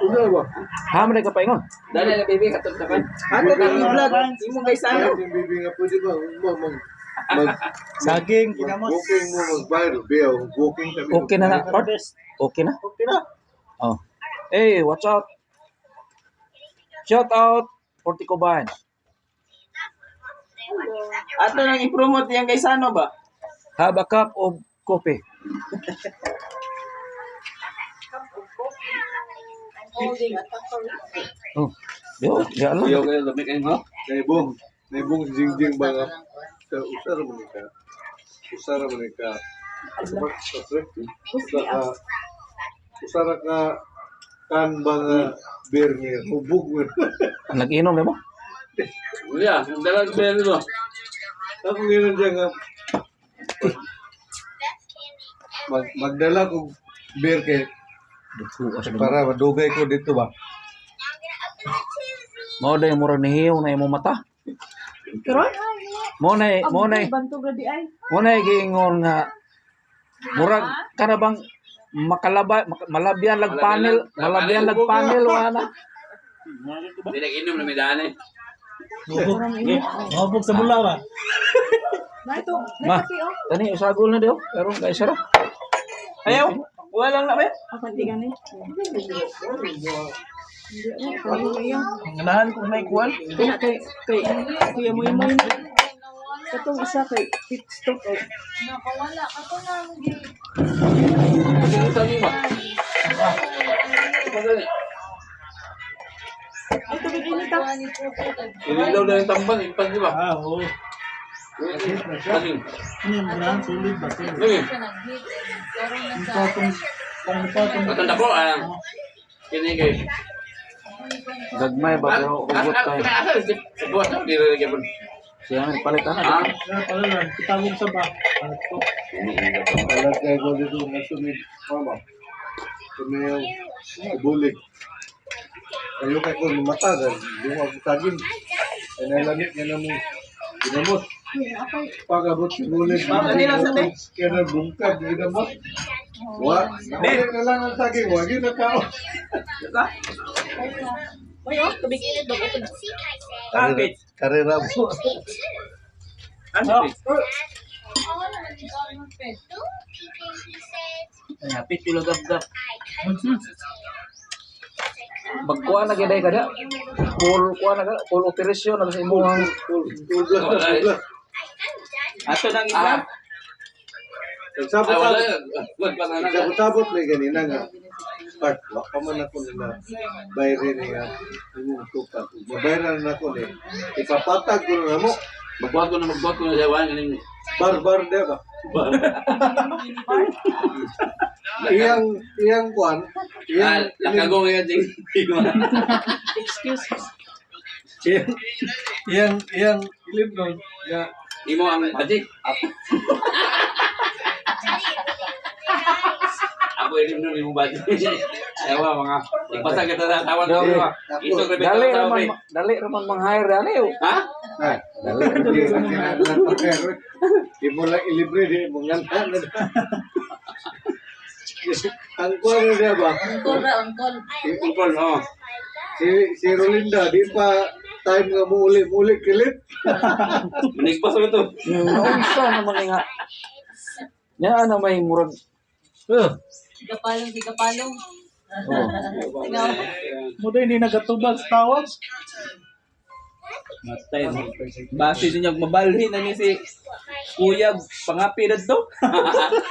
Usa ba? Ha man ka paingon. Dali na baby katong takan. Ato na i-vlog. Imo guys ano? Yung bibi nga pwede ba mo mag mag Saging, kinamos. booking mo magbayad biyaw booking kami. Okay na na, part. Okay na. Okay na. Oh. Hey, watch out. Shout out Portico Ban. Ato nang i-promote yang kay Sano ba? Have a cup of coffee. Oh. Yo, ya lang. Iyo kayo lamig kayo mo. Naibong, naibong jingjing ba nga sa usara man ka. Usara man ka. Usa ka usara ka kan ba nga beer nga hubog mo. Nag-inom na mo? Yeah, dala ko pero mo. Ako ngayon diyan nga magdala kog beer kay para madugay ko dito ba. Mao day murag nihiyaw na imong mata. Karon? Mo na Bantog ra di ay. mo na giingon nga murag kana bang makalaba malabyan lag panel, malabyan lag panel wala na. Di nag-inom na may daan eh. Hubog sa bula ba? Na ito, Ma. na kape oh. Tani usagol na daw karon kay sara. Ayaw. Wala lang na ba? Ako di gani. Hindi ako kayo. Ganahan ko may kuwan. Kaya kay kay Kuya Moy Moy. Katong isa kay pit stop oh. Nakawala ka to na. Ano sabi mo? Ay tubig init ah. Inilaw na yung tambang, impan di ba? Ah, oo. Kaning. Ano yung ganahan? Sulit ba? Sulit. Kaning. Ang patong, ang patong. Matanda ko ah. Kini kay. Gagmay ba pero ugot kay. Asa si buwas na di rin gyapon. Siya nang palit ana. Ah. Kaya pala lang, kitawag sa ba? Ano to? Wala kay ko dito nga sumid mama. Tumayo bulik. Kayo kay ko mata dahil yung ako saging. Ay nalamit nga namo. Ginamot. Pagabot si bulik. Mama nila sa te. Kaya na bungkag ginamot. Wa, nauli na lang ang saging, wa gyud na tao. Oy oh, tubig init ba ito? Kapit. Karera mo. Ano? Hapit tulo gab-gab. Magkuha na gyud kada. Full kuha na kada, full operation na sa imong Full full blast, full blast. Ato nang i-vlog. Nagsabot Ay wala. sabot. Wag pa na. Nagsabot-sabot may ganina nga. Part, wa pa man ako nila bayre niya imong tukat. Mabayran na ako ni. Ipapatag ko na mo. Magbuhat ko na siya wan kaning. Barbar de ba? Iyang iyang kuan, Ah, iyang lakagong yan ding. Excuse. iyang iyang iyang ilim nun ya Imo ang magic. Ako ilim nun imo budget. Ewa mga ipasa kita sa tawan ko ba. Isog ra dali ra man dali ra man mang-hire ani. Oh. Ha? Ay, Dali. di kinahanglan pa kayo. Di mo lang ilibre di mo ngantan na. Ang kuan na niya ba? Angkol ra, angkol. Ungkol oh. Si si Rolinda di pa time nga muuli muli kilit. Manigpas ba to? Unsa naman ni nga. Nya ana may murag Sigapalong, sigapalong. oh. Sigaw. Muda hindi nagatubag sa tawag. Matay. Base din yung mabalhin na ni si Kuya pangapi na to.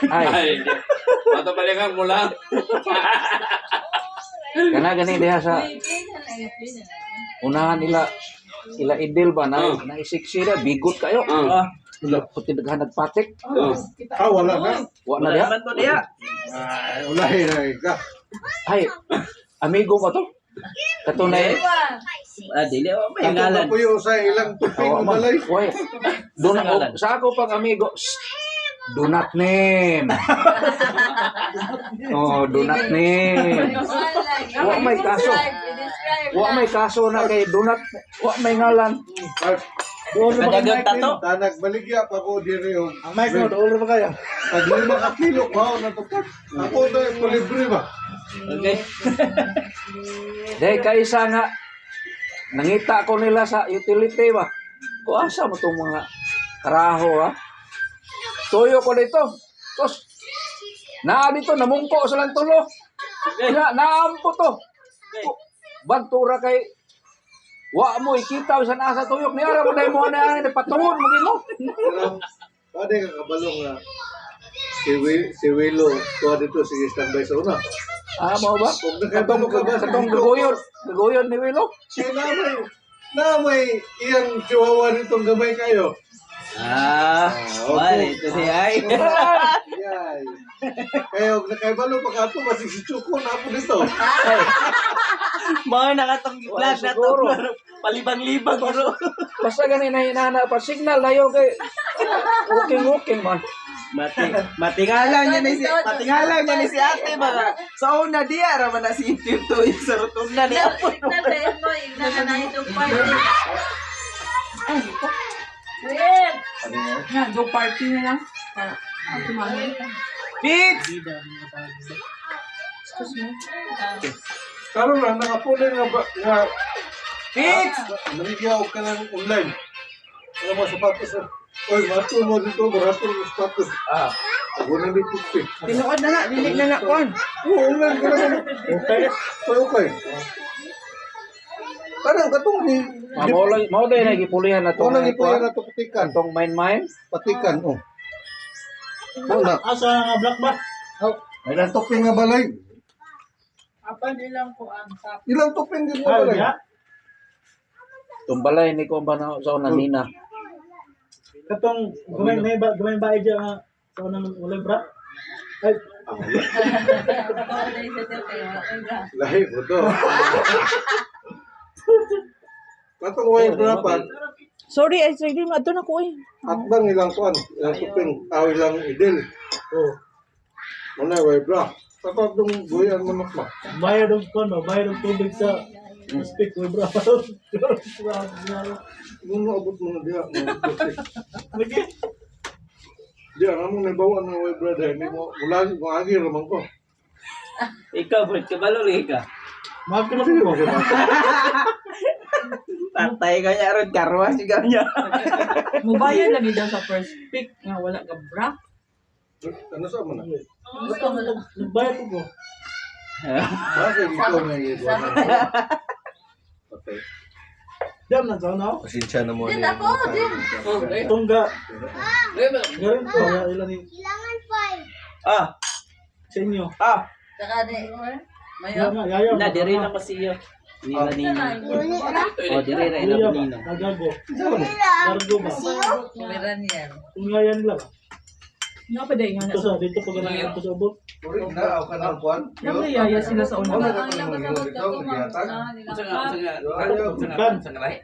Ay, Ay. Ato pala nga mula. kana gani diha sa Uy, play na lang, play na lang. unahan nila ila idil ba na Oh. na isiksi na bigot kayo. Ah. Ah, Puti daghan nagpatik. Oh. Ah, wala na. Wa na wala diha. naman to diya. Ay, ulahi na ka. Ay, amigo ba to? Katunay. Ah, dili oh, may Ato ngalan. na puyo sa ilang tuping Oh, man. balay. Why? Do not, oh, sa ako pang amigo, shh, do not name. Oh, do not name. Wala. Wa may kaso. I-describe, i-describe Wa lang. may kaso na kay do not, wa may ngalan. Ay, Doon ba kayo Nadagang mic tato. Tanag baligya pa ko diri og Ang mic mo, doon ba kayo? Pag 5 ka kilo, wow na to. Ako to ito libre ba? Okay. Dahil kaysa nga nangita ko nila sa utility ba. Ko asa mo tong mga karaho ha. Tuyo ko dito. Tos naa dito namungko sa lang tulo. Na naampo to. Bantura kay wa mo ikita sa nasa tuyok ni ara mo dai mo na na patuon mo gino. Pero, pwede ka kabalong nga si Willow, tuwa dito, sige standby sa una. Ah, mao ba? Kung nakabalo ka ba, Katong gagoyon, gagoyon ni Willow. Siya na may iyang chihuahua nitong gamay kayo. Ah, Ah, okay. wala ito si ay. Yay. Kayo, nakaibalo pa ka ito, basig si Chuko na po dito. Mga nakatong Wala vlog na to. siguro. Palibang-libang bro. Basta gani na inana pa signal dayo kay walking walking man. Matingala niya ni si ate mga. Sa una diya ra man na si Tito sa rotunda ni Apo. Nalain mo, na na itong party. Wait! Nga, go party na lang. Tumami. Pits! Excuse me. Karon lang, nakapuli nga ba, nga, Pits! namigyaw ka ng online. Ano mga sapatos na, Oy, mato mo dito, barato mo sapatos. Ah. Ako na dito, eh. Tinuod na na, dili na na kon. Oo, online ka naman. Okay. Okay, okay. Parang katong ni, Ah, mao lang mao day na gipulihan na Kung tong nang ipuyan na ito, patikan. tong mine mine. Patikan, oh. Oh, na. Asa nga black ba? Oh, may ilang tuping nga balay. Apan ilang ko ang tap. Ilang tuping din nga Ay, balay. ya. Tumbalay ni ko ba na sa una nina. Katong gamay may ba gamay ba dyan nga sa unang walay bra? Ay, Lahi po to. Katong way brapan, Sorry, ay sorry, adto na ko eh. at bang ilang kuan, ilang tuping, aw ilang idil. oh. Wala way bra. Katong dong buyan manok ba? Bayad og kon ba, bayad og tubig sa speak way bra. Nung abot mo na diha, mga tuping. Lagi. Diha na mo naibawan ng way bra dahil hindi mo, wala, maagi raman ko. Ikaw, bro, kabalo lagi ka. Magkano Sige ko. mo ba? Patay ka niya ron, karwas ikaw niya. Mubayan lagi daw sa first pick nga wala ka bra. Ano sa mo na? Nagbayad ko ko. Bakit ikaw may iwan? Patay. Diyan na sa una. Pasensya na mo. Din ako, din. Tungga. Garin ko ya ilan ni Ah, sa inyo. ah. Saka ni, Ya mayo. nga, yaya. Na, dire na pasiyo. Nila nino. Oh, dire ra ila Kuya ba? nino. Nagago. Gargo ba? Meron yan. Kung ngayon lang. Nga pa day nga na. Dito sa dito pag na ko sa ubot. Uri na, aw ka ng kuan. Naglayaya sila sa una. Wala ka ng mga ikaw, naghihatag. Unsa nga, unsa nga, unsa nga, unsa nga lahi?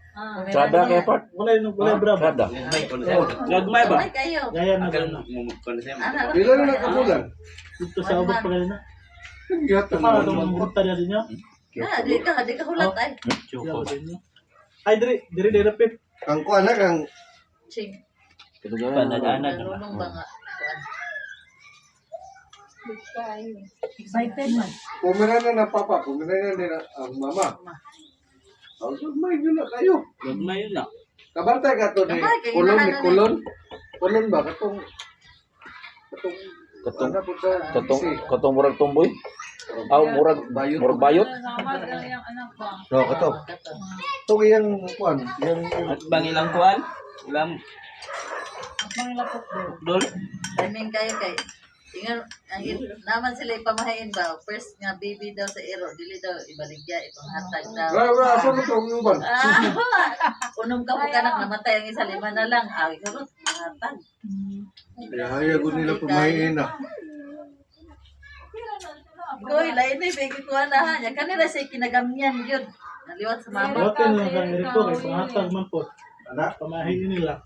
Sada kay part. Wala yung wala bra. ba? Sada. May kono siya. Gagmay ba? Ay, kayo. Yaya na Akal gana. mo kono siya. Ana, Ilan na nakabulan? Dito sa ubot pag na. Naghihatag Para mo itong naman. munta niya sa inyo. Ah, di ka hulat ay. Sila ba sa inyo? Ay, dire, dire, dire, pit. Kang kuan na, kang Ching. Panadanan. Nalunong ba nga? Excited man. pumira na na papa, pumira na din ang mama. Ang may yun na kayo. Gagmay yun na. Kabantay ka to ni Kabantay, kay Kulon ni ginahan na Kulon. Kulon ba? Katong katong Katong ano po sa katong si katong murag tumboy. Aw murag Bayot. murag bayot. No, kato. Itong iyang kuan, iyang At bang ilang kuan? Ilang Dol? Timing kayo kay. Ingan, ang naman sila ipamahain ba? First nga baby daw sa ero, dili daw ibaligya, ipanghatag daw. Ra ra asa mo tong uban? Ah, unom ka po kanak namatay ang isa lima na lang. Ay, karot, hatag. Kaya gud nila pamahiin na. Goy, lain ni baby ko na ha. Nya kanila siya kinagamyan gyud. Naliwat sa mama. Wate na lang kang ko, kay pangatag man po. Ana, Pamahiin nila.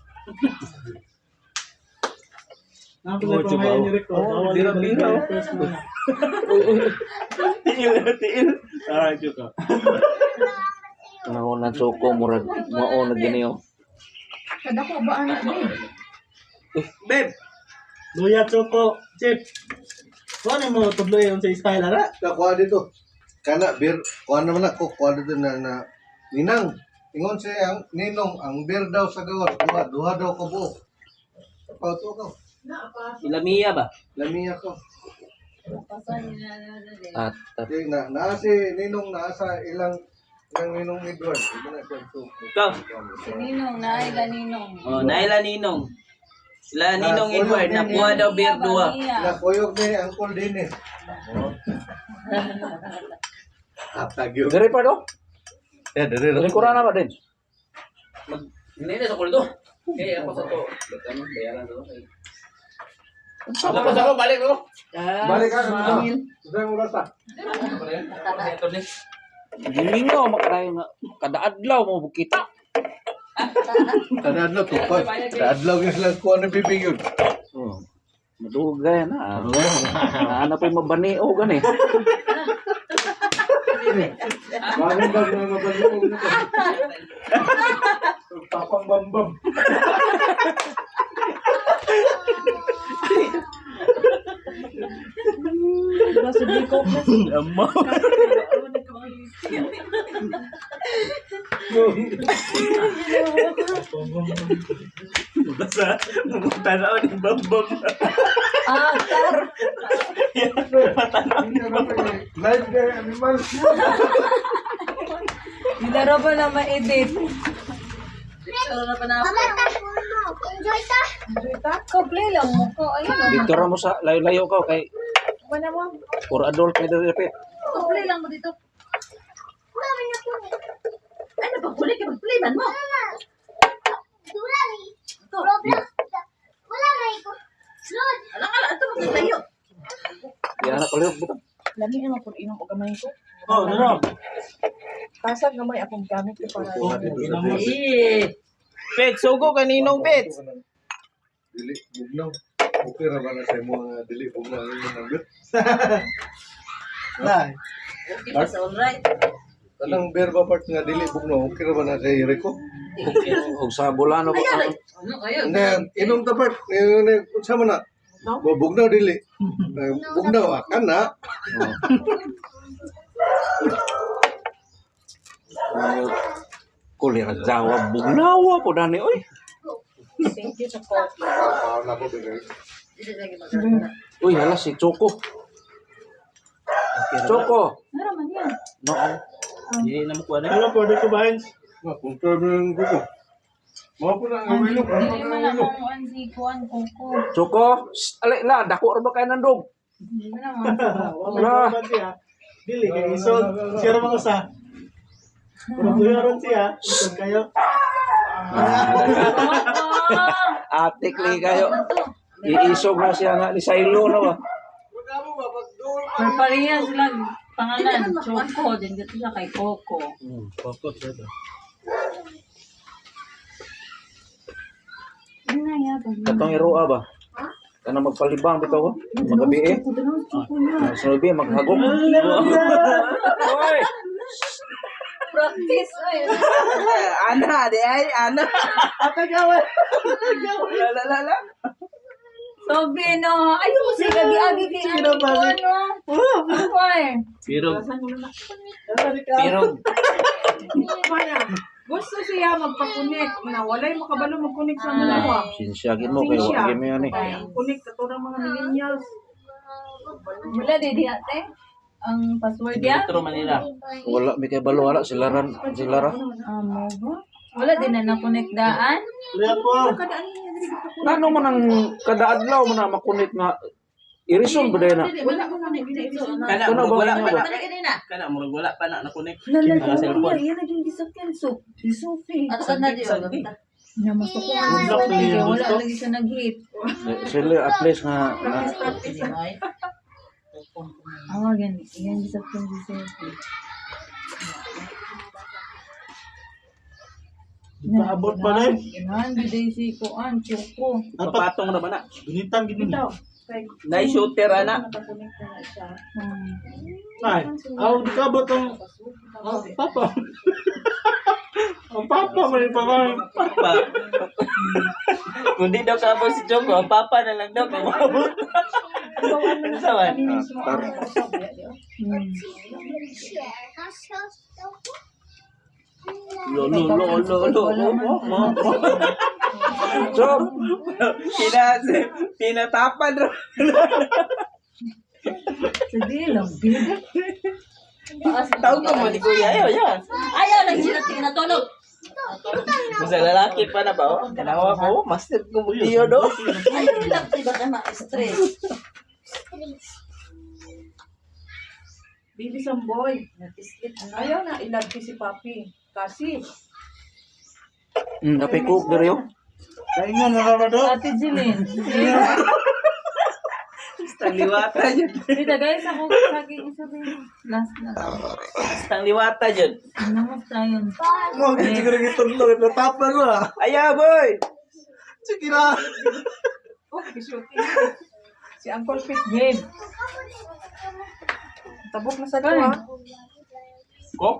Napalay pamahiin ni Rico. Oh, Bawal bira, yung bira, balik first na. Tiil, tiil. Ah, joke. Ano na tsoko murag mao na gini oh. Kada ko ba anak ni? Babe, Luya Choco, Chip. Kuha na mo tudlo yung sa style ara. Sa kuha dito. Kana beer, kuha naman ako, kuha dito na na ninang. Ingon siya ang ninong ang beer daw sa gawas, duha, duha daw ka buok. Pauto ka. Ilamiya ba? Lamiya ko. At Di na naa si ninong naa sa ilang ilang ninong Edward. Di na siya so. Ikaw. Si Ninong, naay Ninong. Oh, naila Ninong. Sila Ninong Edward nakuha daw beer duha. Na kuyog ni Uncle Dennis. Hatag yun. Diri pa do. Eh, dere Diri ko na ba din? Mag hindi na sa kuldo. Kaya ako sa to. Ano, bayaran to. Ako sa ko balik ko. Balik ka. Susay mo rasa. Gimingaw makadayon nga kada adlaw mo bukita. Kada adlaw to pa. Kada adlaw gyud sila kuha ng bibig yun. Oh. Madugay na. Ana pa mabani o gani. Bakit ba na mabalik na to? Tapang bambam. Nasa biko na. Amo. Basta tanaw ni Bambam. Ah, tar. Tanaw ni Bambam. Live kay animal. Nilaro pa na ma-edit. Picture na pa na ako. Enjoy ta. Ko-play lang mo ko. Ayun. Dito ra mo sa layo-layo ka kay Wala mo. for adult ni diri pe. Ko-play lang mo dito. Wala man ako. Ay, napag-play ka. Mag-play man mo. Dura ni. Ito. Roblox. Wala man ko. Lord. Alam ka lang. Ito, maglayo. Yan na palihog butang. Lami naman po inom og gamay ko. Oh, no. Pasag gamay akong gamit ko para. Kuha dito sa dili. Eh. Pet, sugo kaninong pet. Dili bugnaw. Okay ra ba na sa imo nga dili bugnaw ang imong nambit? Na. Okay, mas alright. Kanang beer ba part nga dili bugnaw, okay ra ba na kay Rico? Og sa bulano Ay, ko. aray. Ano kayo? Hindi, inom ta part. Inom na, unsa man na? Bugnaw dili. Eh, bugnaw ah, kana. Kulir jawa bugnawa po dani oy. Thank you sa coffee. Ah, na ko bigay. Dili lagi maganda. Uy, hala si Choco. Choco. Nara man yan. No. Hindi na mo kuha na. Alam po, ko ba? Na, kung term ng gusto. Mao po na ang wilok, ano Dili na man ang na wilok. kung an si kuan koko. Choco, shh, alay la dako ra ba kay nandog? Dili man na mga Wala man siya. Dili kay isog. Siya ra mga usa. Pero kuya ron siya. Isog kayo. Atik li kayo. Iisog na siya nga ni Silo na ba? May pareha sila pangalan, Choco, din dito siya kay Coco. Coco siya to. Ano na yan? Katong iroa ba? Kana magpalibang bitaw ko. Magabi eh. Sa gabi maghagok. Oy! Practice ay. Ana, di ay, ana. Atagawan. La la la la. Sabi no, ayun si agi-agi kay Sino ano ba? ano. Why? Pero pero Gusto siya magpa-connect. Na walay makabalo mag-connect sa mga. Sinsya gid mo kay wa gyud mo yan eh. Connect kato ng mga millennials. Wala di di ate. Ang password ya? Metro Manila. Wala mi kay balo wala sila ran sila ra. Amo ba? Wala din na na-connect daan. Kuya po. Ngano man ang kada adlaw man na makunit nga irison ba na? Wala ko na Kana Kana murag ba wala inyo pa ba? na. Kana murag wala pa na na-connect. Lala, Mga cellphone. yan naging disappear. So, si Sophie. Ato ka na di ba? Na masuko Good luck na yun, Wala gusto. lagi siya nag-hit. Sila at least nga Practice, practice. Awa gani, yan disappear si Sophie. Paabot pa na eh. Ganahan gid si Kuan, Choco. Dapat Papatong na ba na? gunitan gid ni. Bitaw. Nice shooter ana. Nakakonect na na siya. Ay, aw di ka abot ang oh, papa. Ang papa man pa man. Papa. Kung di daw kaabot si Choco, ang papa na lang daw kay maabot. Ano sa man? Lo lo lo lo lo lo mo mo. So, Pina pinatapan ro. Sige lang, baby. Tawag ko mo ni Kuya ayo yan. Ayaw lang sila tinatulog. Basta lalaki pa na ba? Oh? Tanawa ko, master ko mo tiyo do. Ayaw lang sila ka ma-stress. Baby Samboy. Nag-sleep na. Ayaw na ilagpi si Papi. Kasi, kape cook diri yo. Kaingan na ba do? Ate Jeline. Tang liwata jud. Dito guys, ako saging isa ba yun? Last na. Tang liwata jud. Namos tayo. Mo gid siguro gitulog natapan ra. Ayaw boy. Sige na. oh, gisuti. Si Uncle Pete. Babe. Tabok na sa gawa. Kok.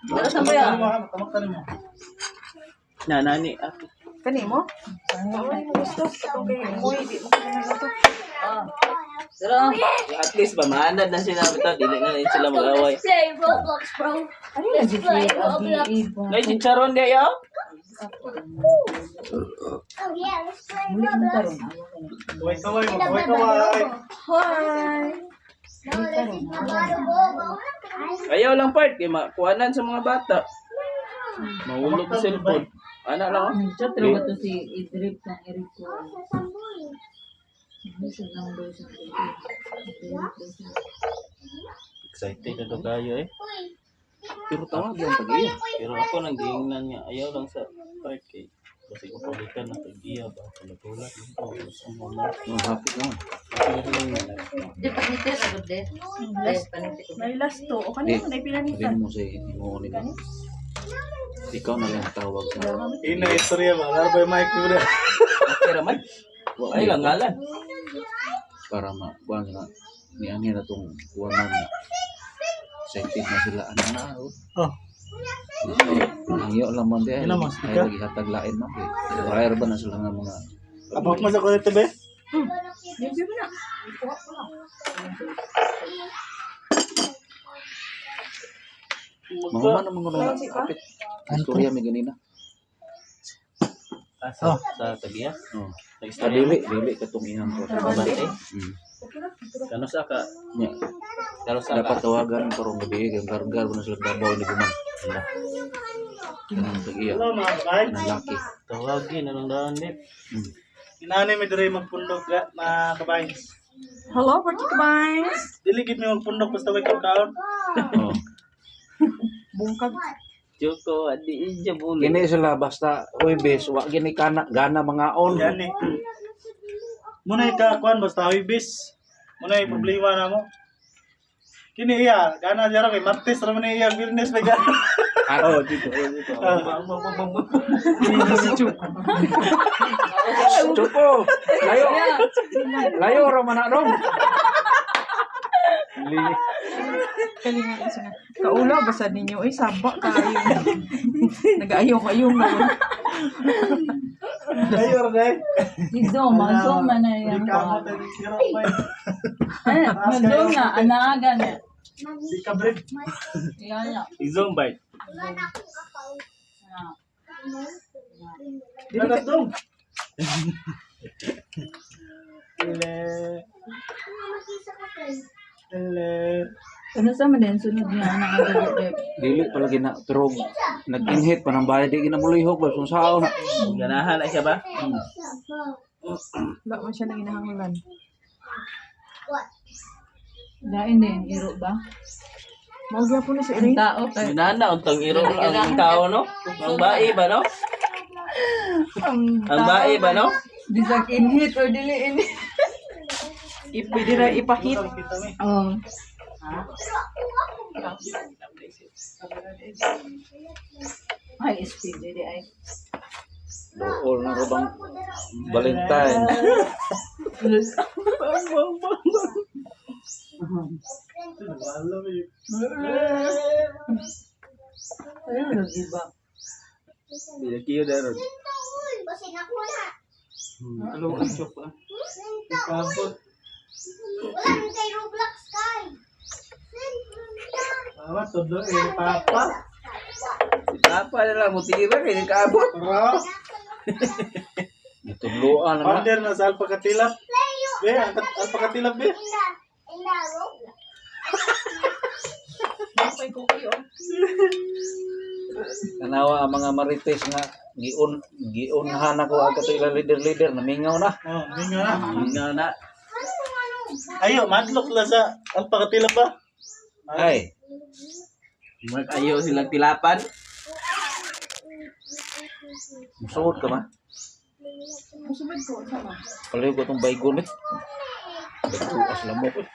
Pero sa mga. Tamak mo. Na nani ako. Kani mo? Ay, mo gusto. Katong kay Moy, di mo kailangan na to. Pero, At least ba maanad na sila bitaw dili na na sila mag-away. Let's play Roblox, bro. ano yung Let's play Roblox. Nay chicharon di ayo. Oh yeah, let's play Roblox. Kaway kaway mo, kaway kaway. Hi! No, this is not a bobo. Ayaw lang part kay makuanan sa mga bata. Mahulog sa cellphone. Ana lang oh. Chat ba to si Idrip ng Eric ko? Ano siya number sa Excited na to kayo eh. Pero tawag yung pag-iya. Pero ako nang giingnan niya ayaw lang sa part kay kasi kung palitan na tag-iya ba tulad-tulad yun po sa mga Oh, happy ka. Di panite sa good day. Last panite ko. May last to. O kanina, Di. may pilanitan. Sabihin mo sa imo ni mo. Ikaw na lang tawag sa. Ina istorya ba? Laro ba yung mic mo na? Pero man Wa ay lang ngalan. para ma kuan na ni ani na tong kuanan na. Excited na sila ano na oh. Oh. Ang iyo lang man di ay. Ina mo, Ay speaker. lagi hatag lain man di. Wire ba na sila nga mga Abot mo sa kulit be? Baby mo na. Ikuha ko lang. Mahuman na mga mga kapit. Istorya mi ganina. Asa sa tag-iya? Oh. Ah, Nag-istorya. dili dili katong iyang ko. Kabante. Mm. Kano sa ka? Nya, Kano sa dapat ka? tawagan karong gabi kay gargar ba na sila Davao ni Guman. Ala. Kanang tag-iya. Hello mga kabay. Kanang laki. Tawagin na lang daan dit. Inani mi diri magpundok ga mga kabay. Hello, Party Kabines! Dili gid mi magpundok basta way kaon. Oh. Bungkag. Joko adi ija buli. Kini sila basta Huwebes wa gini kana gana mga on. Gani. Muna ka kuan basta Huwebes. Muna problema na mo. Kini iya, gana jara kay Martes ra man iya Biyernes may gana. Ah, Oh, dito, oh, dito. Choco, layo. Layo ra man na dong. Kalinga isa nga. Kaulaw, basta ninyo. Ay, saba kayo. Nag-ayaw kayo mo. Ayo ra dai. Zoma, zoma na yan. Di ka mo tayo kiro pa. Eh, Zoma, anaga na. Di ka bread. Yan lang. Izong bite. Dili dong. Ele. Ele. Ano sa man din sunod niya anak ang dugo. Dili pala gina pero nag-inhit pa ng bayad di ginamulihok ba kung sao na. Ganahan na siya ba? Wala man siya nang inahanglan. Lain din, iro ba? Mao gyapon na si Ang Irene. tao kay Ganahan na untang iro ang tao no? Ang bae ba no? Ang bae ba no? bisag inhit or dili inhit. Pwede ra ipahit. Oh. Ay, speed dili ay. Dool na robang Valentine. Ayun, lagi ba? Bilakiyo na ron. Basin ako na. Ano ang chok ah? Kapot. Wala rin kay Roblox kay. Tama, tudlo eh, papa. Si Papa na lang, mutira kay kaabot. Ra. Gitudloan na nga. Order na sa alpakatilap. Be, ang alpakatilap be. In the Roblox. May cookie oh. Tanawa ang mga marites nga giunhan ako ang kato ila leader-leader namingaw na. Oh, mingo na. Nga na. Ayo, madlok la sa alpakatilap ba? Ay, Mag-ayo silang tilapan. musuot ka ba? Musubad ko sama. Palayo ko itong baygon eh. Tuas lamok eh.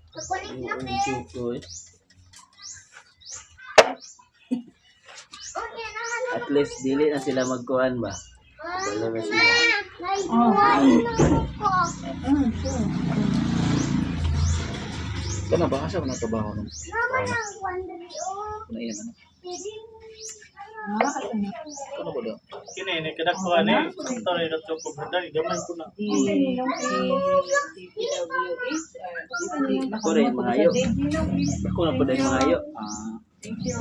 Kukunik na Ang pe. Choco eh. Okay na ano. At least dili na sila magkuhan ba. Wala na sila. Ay, ko. Kana ba asa man ang trabaho nung Mama nang wandri oh. na iyan ano? Pwede. Kana ba daw? Kini ni kadakkuan eh. Ito rin ito ko brother, gamay ko na. Ako rin mahayo. Ako na po dahil mahayo. Ah, Thank you.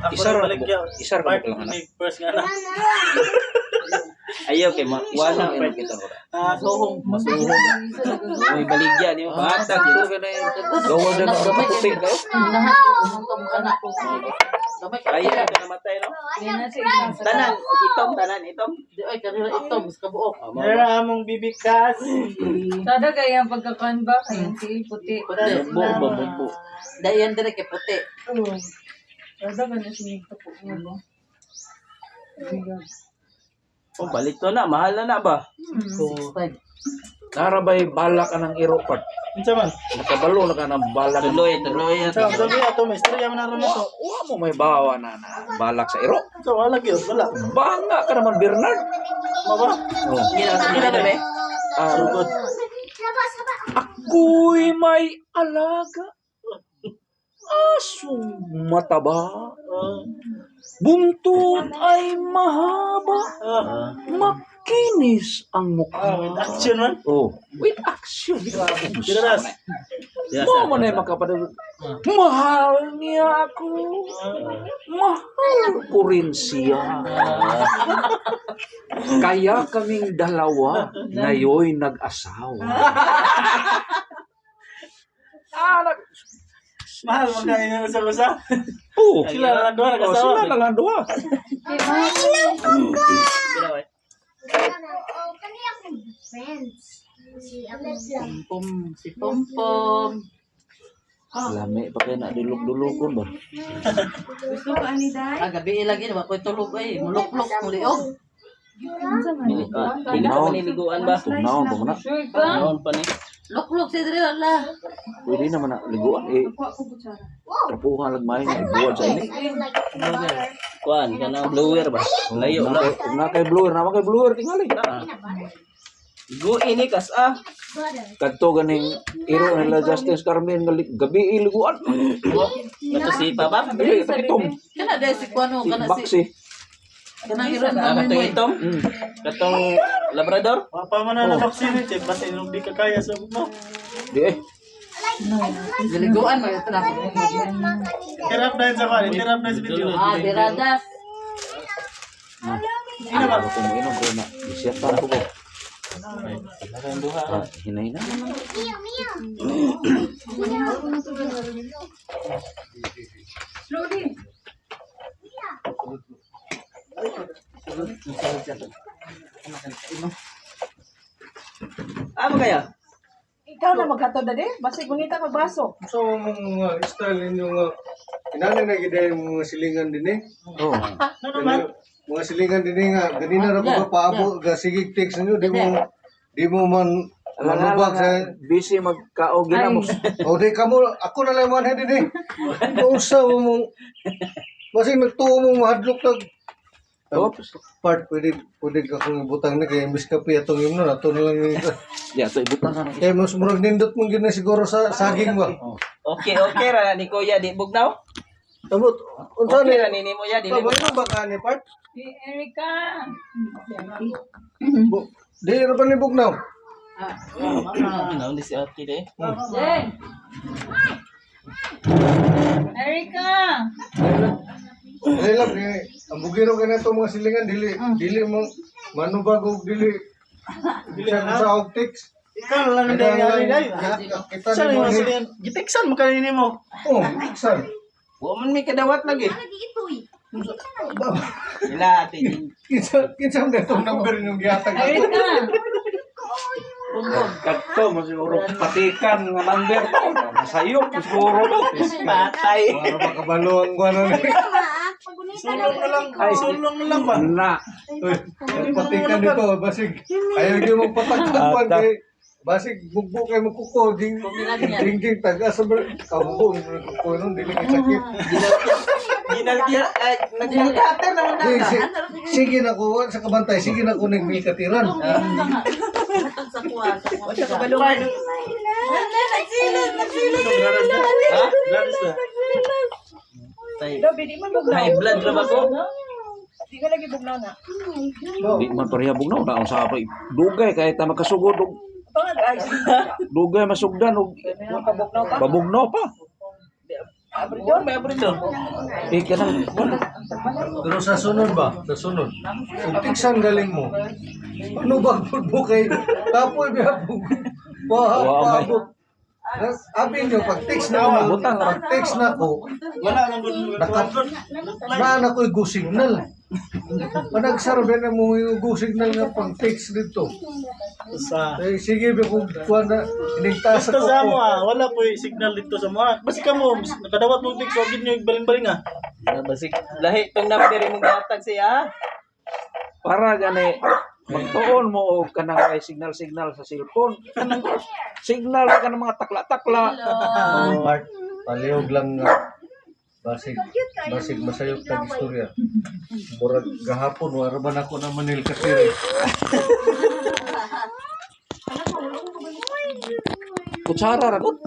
Ako Isa rin ra baligya. isa ra Part lang anak. ni first nga na. Ayaw kay Isa wala lang pa. ilang kita ko. Ah, Sohong. Masuhong. May baligya niyo. Hatag yun. Gawa dyan ang kaputi kayo. Lahat yung anak ko. Gamay ka. Ayaw ka namatay no. Tanan, itom tanan itom. Di ay kanila itom sa kabuok. Oh, mao. Dara among bibikas. Sada kaya ang pagkakuan ba kay ang tiil puti. Puti. Mugbo ba mugbo. Dayan dire kay puti. Oo. Sada ba na sumigto po niya ba? Oh, balik to na, mahal na na ba? 65. Narabay balak ka ng iro part. Unsa man? Nakabalo na ka ng balak. Tuloy, tuloy. Unsa man sabi ato may istorya man na ron ato. Wa mo may bawa na na balak sa iro. Unsa wala gyud, wala. Banga ka naman Bernard. Maba. Oh. Gila sa na be. Ah, Sugod. Saba, saba. ako'y may alaga. Asong mataba. Oh. Buntot ay mahaba. Ah, Makinis ang ah, with mukha. action man. Oh, with action. Diraras. Mo man ay makapadal. Mahal niya ako. Mahal ko rin siya. Kaya kaming dalawa ngayoy nag-asawa. Ah, Mahal man kayo sa usa. oh, Sila na lang duha oh, nag-asawa. sila na lang duha. Gila eh. Oh, kani akong friends. Si ako lang. Pom si Pompom. Lami pa kayo na dulog-dulokon ba? Gusto ka ani dai? Ah, gabi lagi na ko tulog ay muluklok muliog. Unsa man? Dili ah, dili ka maniliguan ba? Tugnaon pa mo na. Sure ka? Noon pa ni. Luklok si dire wala. Pwede naman na liguan. Eh, Ako ako kutsara. trapuhan lang may na ibuwan sa ini. I don't like peanut butter. Kuan kanang blower ba? Layo Na na. kay, na kay blower, na kay blower tingali. Peanut butter. Go ini kas ah. Butter. Kadto ganing iro nila Justice Carmen nga gabi iliguan. Kato si Papa. Dili itom. Kana dai si kuano Si kana si Baxi. kana iro Ah, namin katong mo. itom. Katong Labrador. Wa pa man na vaccine eh, basta inog di ka kaya sa mo. Di eh. Giliguan mo ito na. Interrupt na yun sa kwan, interrupt na yun sa video. Ah, diradas. Ina ba? Ako mo inom ko na. Isyatan ko ko. Ah, hinay na. Mia, Mia. Slowly. Amo kaya? Ikaw na maghatod dali. Basig mangita magbaso. So mong style ninyo nga inani na gid ang mga silingan din eh. Oh. Ano naman? Mga silingan din eh nga ganina ra ko paabo ga sige text ninyo di mo man manubag sa Busy magkaog ginamos. O di kamo ako na lang man din eh. Usa mo mong Masing nagtuo mong mahadlok tag Oops. part pwede pwede ka kung ibutang ni kay imbis kape atong imnon ato na lang ni Ya, to ibutang sana. kay mas murag nindot mong gina siguro sa saging ba. Okay, okay ra ni Kuya di bugnaw. Tamot, unsa Okay ni? ra nini mo ya dili. Pabayo ba ka ni part? Si Erika. Di ra ba ni bugnaw? Ano di si Ate de. Jen. Erika. Dili lang ni ang bugiro kay nato mga silingan dili dili mo manubag og dili dili sa og text. Ikaw lang ang nangyari dai. Kita Sa ni mo mga ni. silingan, giteksan mo kanini mo. Oh, saan? Wa man may kadawat lagi. Lagi itoy. Ila Ate Jing. Kinsa kinsa man itong number yung gihatag ato? Erika. Kadto mo siguro patikan nga number to. Nasayop siguro to. Patay. Para makabalo ang kuan ni. Sulong na lang, sulong na lang ba? Na. Uy, patikan dito basig. Ayaw gyud mo patak kay basig bugbo kay mo kuko ding ding ding taga sa kabubo mo kuko nun dili kay sakit. Ginalgya ay nagkater naman Di, na. sige na ko sa kabantay, sige na ko nagmikatiran. Hatag sa kuha. Sa kuha. Sa kabalungan. Nagsilos, nagsilos. Ha? Gratis na. Tay. Dobi, di man bugnaw. High blood ra ba ko? Di ka lagi bugnaw na. Di man pareha bugnaw na unsa pa dugay kay ta makasugod og Pangag ay. dugay masugdan og Kabugnaw pa. babugnaw pa. Abrido, may abrido. Eh kanang Pero sa sunod ba? Sa sunod. Kung tiksan galing mo, ano ba pud mo kay tapoy biya po. Wow, may- Paabot. Abi nyo, pag text na ako, Butang. pag text na ako, Wala man gud. naka, naan ako'y go signal. Panagsarbe na mo yung go signal nga pang text dito. Sa Eh, sige, ba kung kuha na, inigtas Basta ako. sa mo ah, wala po yung signal dito sa mo ah. Basta ka mo, nakadawat mo text, wag niyo balin-balin ah. Basik lahi tong number imong gihatag siya. Para gani magtuon mo og kanang ay signal-signal sa cellphone. Kanang signal ka ng mga takla-takla. Oh, Mark, palihog lang nga. Basig, basig masayop tag istorya. Murag gahapon, wala ba na ako na Manil Katiri. Kutsara ra gud.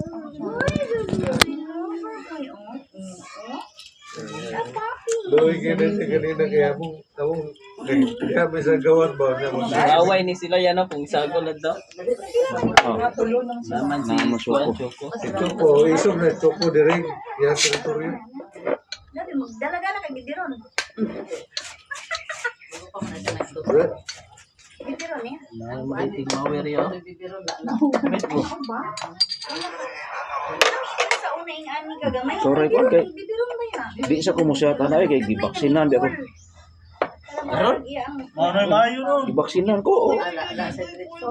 Luwi kayo na siya kanina kaya mong, among, nagkami sa gawan ba? Niya, Away ni sila yan no, kung isagol na daw. Oh. Naman si Naman Kuan Choco. Choco. Si Choco, isog na Choco direng, yan teritoryo. Labi magdala-dala kay bibiron. Right? Bibiron eh. Naman di tigmawer yo. Bibiro na lang. Ba? Sa una ing ani kagamay. Sorry, ko, kay- Bibiron ba ya? Di sa kumusyata na eh, kay gibaksinan di ako. Karon? Ano yung maayo nun? Gibaksinan ko. Oh. Ala, ala sa diretso.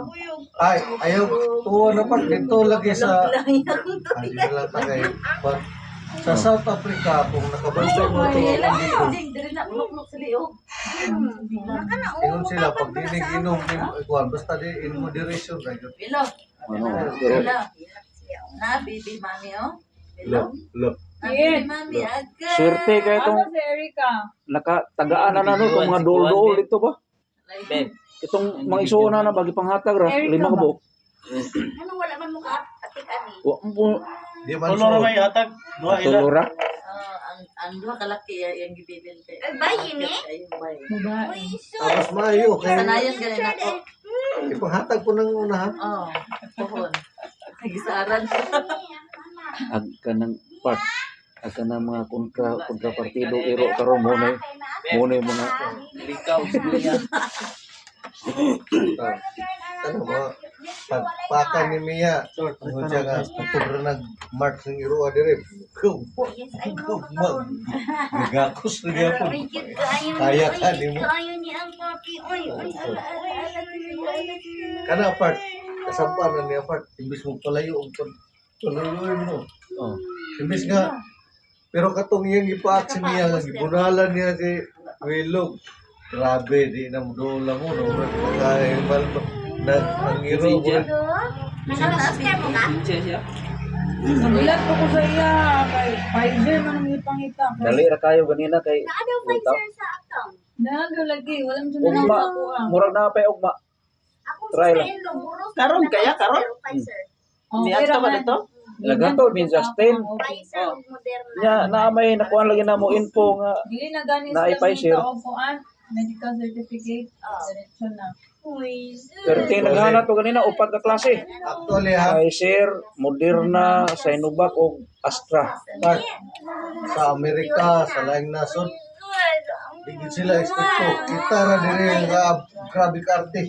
Ay, ayaw, tuwa na pa, dito lagi sa, ay, di na lang ta kay, sa South Africa, kung nakabantay mo ito, ang dito, Jing, diri na, luklok sa liog. ingon sila, pag di inom, kuwan, basta di, in moderation, right? Bilo. Ano, pero Bilo. Na, baby mami, oh. Bilo. Look, look. Na, baby mami, aga. swerte kay itong Ano si Erika? nakatagaan na na no, itong mga dol-dol dito ba? Ben. Itong mga isuon na na bagi panghatag ra, Erika lima ka ba? buok. Ano wala man mo ka atik ani. Wa mo Di man Tulo ra suod. may hatag, duha ila. tulora. Oh, ang duha kalaki yung gibilin kay. Ay, bayin, eh. Ay, bayin. Babae. Uy, sus. Tapos maayo, kay, Sanayon ganin ako. ipanghatag ko ng una, ha? Oh, pohon. Gisaran. Ag kanang part ag kanang mga kontra kontrapartido iro karon mo na mga Ikaw niya. Ano ba? Pagpaka ni Mia, ano siya nga, Oktubre nag-march ng Iroa dire. Yes, I know Mag, gagakos na gyapon. Ay, cute kaayo ni. Kaya Uy, ka cute nimo. kaayo ni ang papi. Uy, uy, ala, ala, ala, ala, ala. Kana part, kasampan na niya part, imbis mo palayo og tuloy mo. Oh. Imbis nga, pero katong iyang gipaak si Mia, nga gibunalan niya si Wilog. Grabe, di na mo dola mo, no? Nagkahibal ba? Na, ang iro, Siya. Naka-scare mo ka? Siya siya. Nagulat ko ko sa iya kay Pfizer man ang ipangita. Dali ra kayo ganina kay Naa daw Wait, ah. Pfizer sa Uptown. Nago lagi, walang Ugma, sunod sa kuha. murag na pa ugma. Ako Try sa lang. Inlo, buros Karon na kaya, Pfizer, karon? Pfizer. Oh, Ni ato ba dito? Nagato min Justin. Pfizer ug Moderna. Nya na may nakuan lagi na mo info nga Dili na gani Na sila Pfizer. mangita og kuan, medical certificate. Diretso na. Uy, pero tinagana to ganina upat ka klase. Actually ha, Pfizer, Moderna, Sinovac ug Astra. part sa Amerika, sa laing nasod, di gid sila ekspekto. Kita ra diri nga grabe ka arte.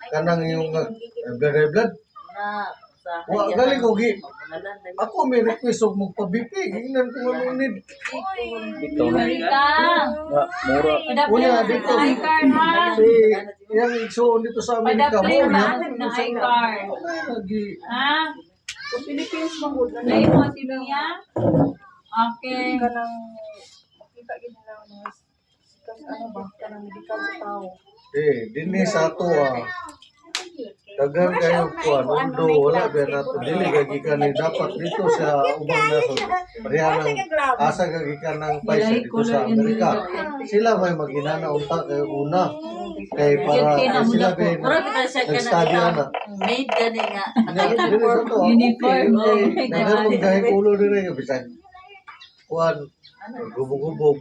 Kanang yung blood blood blood. Na sa Wa gali ko gi. Magunalan na. Ako may request og magpa-BP. Ingnan ko nga need. Ito na. Amerika. Nga mura. Padaplay Una, na dito. sa iCard ha. Si yang igsuon dito sa Amerika Padaplay mo na niya. na iCard. Lagi Ha? Sa Philippines man gud na Dai mo si Mia. Okay. kanang makita gid nila ang mga sikas ano ba kanang medical sa tao. eh dinhi sa ato ah. Daghan kayo kuan although wala ba nato dili ka gikan ni dapat dito sa ubang nasod. Pareha ng asa ka gikan ng Pfizer dito sa Amerika. Sila may maginana unta kay una kay para kay sila kay Mura kita siya ka nag-study ana. Made gani nga. Dili sa to. Uniform. Okay, daghan mong gahi ulo diri kay bisan kuan gubog-gubog.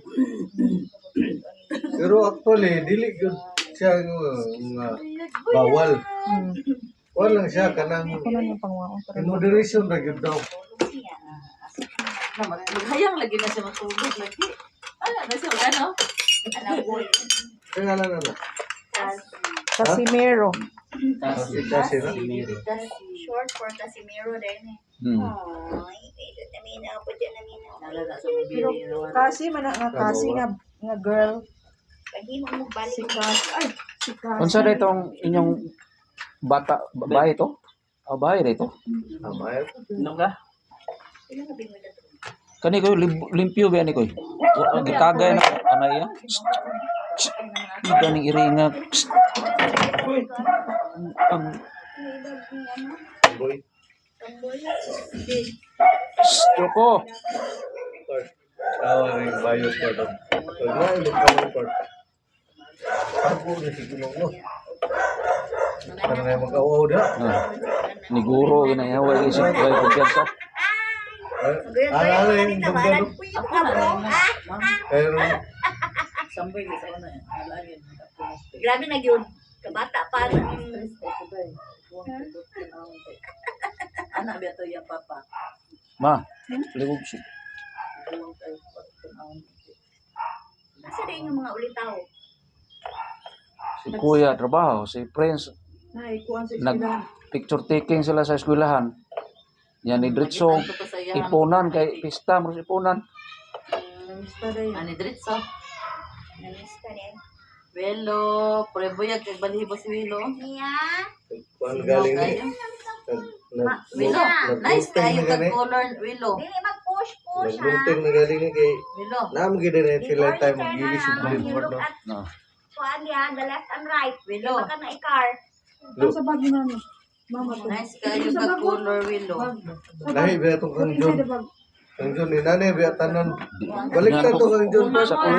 Pero actually dili gyud siya nga bawal. Kuan lang siya kanang Ako lang yung pangwaon in moderation ra gyud daw. Maghayang lagi na siya matulog lagi. Ala na siya ano? Alaboy. Kaya lang ano. Casimiro. Kasi kasi na. Short for Casimiro din eh. Ay, naminaw po dyan, naminaw. Nala na sa mga Pero kasi man nga kasi nga nga girl Paghimo mo balik. si Kasi ay si Kasi. Unsa na itong inyong bata bahay to? Ah, bahay na ito. Tama eh. Ano ka? Kani koy limpyo ba ni koy? Wa gitagay na anay ya. Ganing iringa. Psst. Ang Boy. Psst, Choco. Tawa rin bayot ko daw. Pag nailog ka ng part. Ako na si Ginoo no. Ano na mag-awaw da? Ah, ni guro ginayaway isip way kumpiyansa. Ano ano yung dugdug? Pero Samboy ni sa una. Ala yun. Grabe na yun. Kabata pa. Anak biya to ya papa. Ma, libog si. Asa din yung mga ulitaw? Si Kuya trabaho, si Prince Nay kuan sa nag eskwelahan. picture taking sila sa eskwelahan. Yan ni Dritso, ipunan kay pista mo sa ipunan. Namista day. Ani diretso. Namista din. Welo, prebuyag kag balhibo si Wilo. Mia? kuan galing ni. Wilo, nice kayo kag color Wilo. Dili mag-push-push ha. Naglunting na galing ni kay Wilo. naam gid na sila time magilis Turn sa around, you board look no. at No. kuan diha, the left and right. Wilo. Baka na i-car. Ang sa bag ni mama. Mama to. Nice kayo kag color Wilo. Lahi ba itong kang Inside John? the bag. Kang John ni nanay ba tanan. Balik na to kang John. Sa kulo.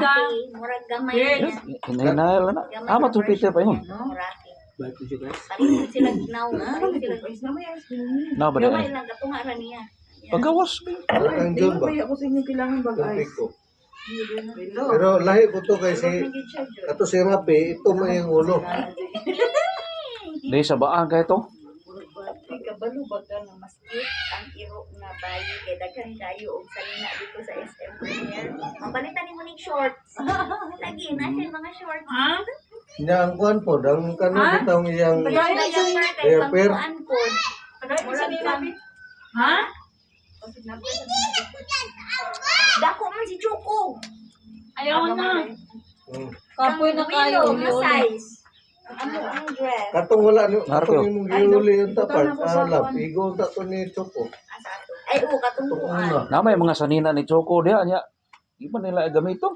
Murag gamay niya. Hinahinail na. Ah, matupit pa ingon. Muraki. Pareho sila ginaw. Pareho sila. Ice na may ice cream. Na ba Gamay di? lang katunga ra niya. Pagawas. Kang John ba? Kaya ako sa inyong kailangan bag Kang ice. Pico. Wilo. Pero lahi ko to kay si ato si Rapi, ito may ang ulo. Di sa baan kay to. Ay, kabalo ba ka nga mas cute ang iro nga bayi kay daghan kayo og salina dito sa SM Premier. Mapalitan nimo ning shorts. Lagi na siya mga shorts. Ha? Nya ang kuan po, ang kano bitong iyang Diaper kay Diaper. pangkuan po. Murag pang Ha? Dako man si Choco. Ayaw na. Kapoy na kayo. Willow nga size. Ano ang dress? Katong wala ni Marco. katong imong giuli yung tapar, ah, love, igo ta to ni Choco. Asa ato? Ay, oo, katong Katong kuan. una, Na may mga sanina ni Choco diha nya. Di ba nila gamiton?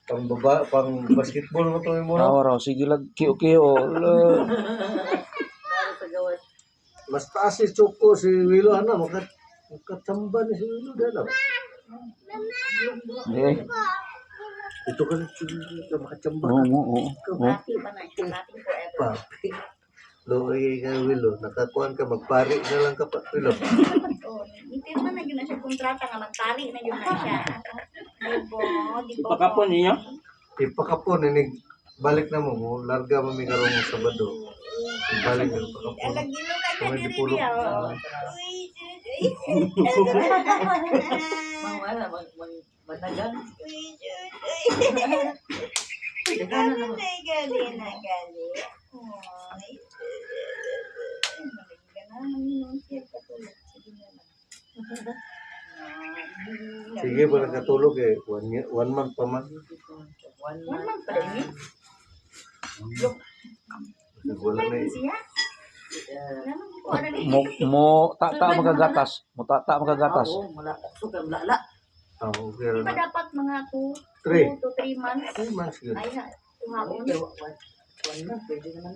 pang baba, pang basketball mo to imo no. Raw raw sige lag kiyo-kiyo. Para sa gawas. Mas taas si Choco si Willow ana makat makatamba ni si Willow dala. Di. Ito kan si makachamba. Oo, oo, oo. Papi pa na siya. Papi forever. Papi. Luoy ka, Willow. Nakakuan ka, magpari na lang ka pa, Willow. Oh, nipirma na gyud na siya kontrata nga magpari na gyud na siya. Diba? Di ba? Ipakapon ninyo. Ipakapon, inig, balik na mo, mo larga mo may karong Sabado. Ibalik na pakapon. Alag gilo ka siya Kung diri hindi pulok. diya, oh. Uy, Mang wala mag mag managan. uy, uy. Daghan na naman. Ay, gali na, gali. Ay. Ganahan siya katulog. Sige na lang. Sige, ba nakatulog eh. One month pa man. One One month. month pa rin eh. Wala na eh. Siya? Ano ko ano ni? Mo mo tata magagatas, mo tata magagatas. Oo, mula so kay lala. Ah, okay Di ba na. dapat mga 2 3. 2 to 3 months? 3 months yun. Ay, na, tuhaon. Okay, one month pwede naman.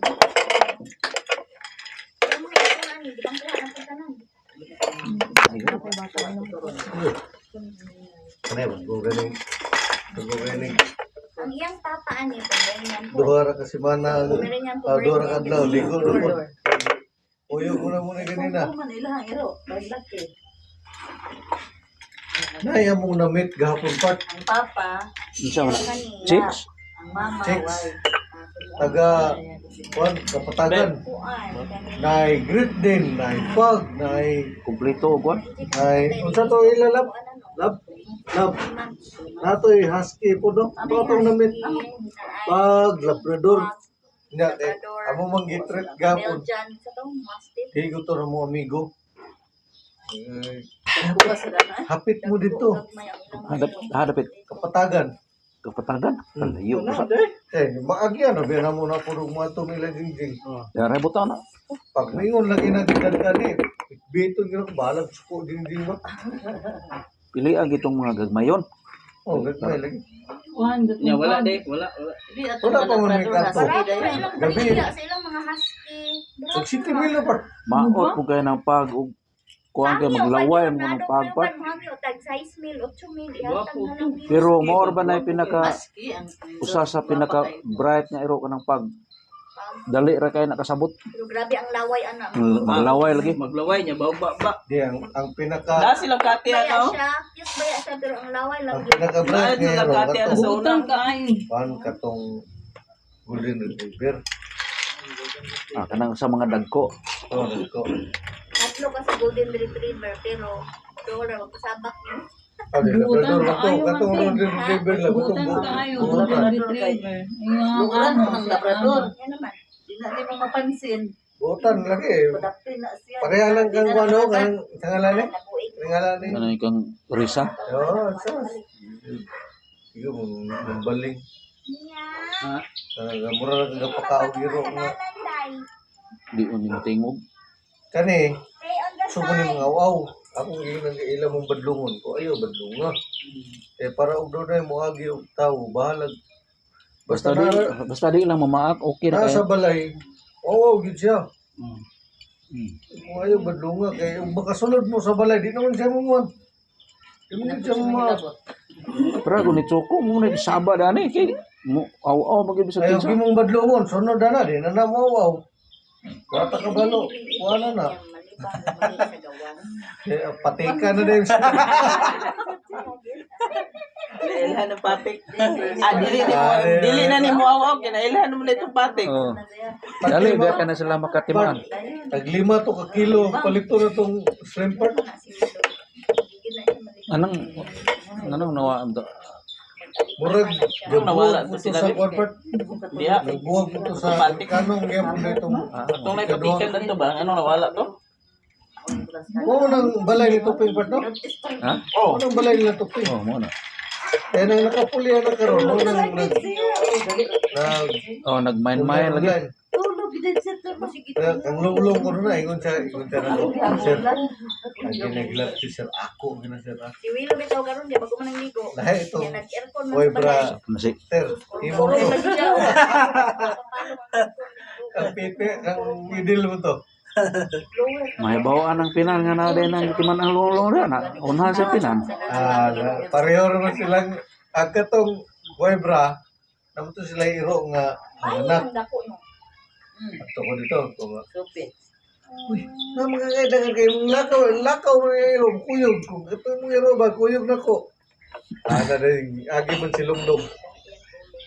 Pero mga ito na ni, di bang kuha ng pagtanan? Ano ba? Gugaling. Gugaling. Ang iyang papa ani, Pomeranian po. Duha ra ka semana. Pomeranian po. Ah, duha ra ka adlaw. Ligo na po. Uyo ko na muna ganina. Kung man ilang iro, may laki. Naya mong na-meet gahapon part. Ang papa, Unsa man? Kani. Chicks? ang mama, Chicks. why? Taga, kuan, Kapatagan. Kuan. Kani. Nay Great din, nay Pug, nay Kumpleto og kuan. nay unsa to ilalap? Lab, lab. Natoy husky po no. Ito atong na-meet. Pug, Labrador. Nya kay amo mang gitreat gahapon. Belgian sa to, Mastiff. Di ko to na mo amigo. Eh, Bukas na na. hapit mo dito, Gagmay ang ilang Hadap hadapit Kapatagan. Kapatagan. Layo ko sa. Eh, maagyan na biya mo na puro mga to nila jingjing. Ya rebutan na. Pag mingon lagi na gidagkani, biton gina ko balag suko jingjing ba. Pili ang itong mga gagmayon. Oh, gagmay lagi. Nya wala de, wala wala. Di ato Wala pa man may Labrador, kanto. husky Barato dayon. na ilang Gabi. baligya sa ilang mga husky. Pag City Milo pa. Maot po kayo ng pag og kuan kay maglaway mo ng pagpat. Hangyo, tag 6 mil, 8 mil, ihatag na lang nila. Pero mao ba na pinaka Husky ang usa sa pinaka bright nga iro kanang pag dali ra kay nakasabot. Pero grabe ang laway ana. Maglaway lagi. Maglaway niya baba ba. Di ang pinaka Da silang kati Baya ano. siya, cute baya siya pero ang laway lang ang yun. pinaka bright Wala nga silang iro kati ano katong sa una. kuan katong golden retriever. Ah, kanang sa mga dagko. Oh, ko. Tatlo ka sa golden retriever pero wala magpasabak niyo. Ah, di Labrador ba to? Katong golden retriever lang katong buotan. Lukuran mo ng Labrador. Yan naman. Di na di mo mapansin. Buotan lagi. Eh. Padapti na siya. Pareha lang Di kang na kuan oh, nakagat. kanang ngalan ni. Nabuig. Ngalan ni. Ano ikang risa? Oh, sus. Sige mo baling. Niya. Talaga mura lang kang pakaog iro nga. Di uni mo tingog. Kani, Stay on the so mo ni side. mga aw. Ako giingnan kay ila mong badlungon ko ayo badlunga. Eh para og dunay moagi og tawo bahalag. Basta Basta di na basta di lang mamaak okay ra nasa kayo. balay, oo gyud siya. Mm. Kung ayaw badlunga kay ug makasulod mo sa balay di naman siya munguan. Di mo gyud siya mumaak. Pero kung ni Choco mo na saba dani kay mo aw-aw magid sa Ayaw kinsa. gi mong badlungon sunod na na di na na mo aw. Wata ka balo, wala na. Malibang mali sa gawan. Eh, patika na din siya. Nailhan ng patik. Ah, dili ni mo, dili na ni mo aw kinailhan mo na itong patik. Oh. Dali ba ka na sila makatimaan. Taglima to ka kilo, palito na tong shrimp part. Na si Lolo. Gigil na siya malibang. Anong anong nawa ang do- Murag Nawala gabuwag to mo to sila, sa Vic. kwan part. Diha. Nagbuwag mo to sa Patik. kanong gyapon na itong Itong na patikan na to ba? Anong nawala to? Mo nang balay ni Tuping part no? Ha? Oh, nang balay nila Tuping. Oh, mo na. Kaya nang nakapuli na karon mo nang nag nag Oh, nagmain-main lagi. online. Tulog din siya to. Sige. Kaya kang lunglong ko na ingon siya na sir. Ang ginaglat si sir ako gina sir. ah. Si Willow bitaw karon di bago man ang ligo. Lahi ito. Kaya nag-aircon man Boy sa balay. bra. Ano si Sir, imo Uro to. lagi siya. Ang pite, ang idil mo to. Mahibawaan ang pinan nga na din ang timan ang lulong na. Unahan sa pinan. Ah, pareho naman silang ang katong boy bra, naman to sila iro nga Ay, anak. ang dako no. Ato ko dito. Ko nga. Supit. Na mga kailangan kayo mong lakaw, lakaw mo yung iro, kuyog. Kung ito mo iro ba, kuyog na ko. Ana rin, agi man si Lumlong.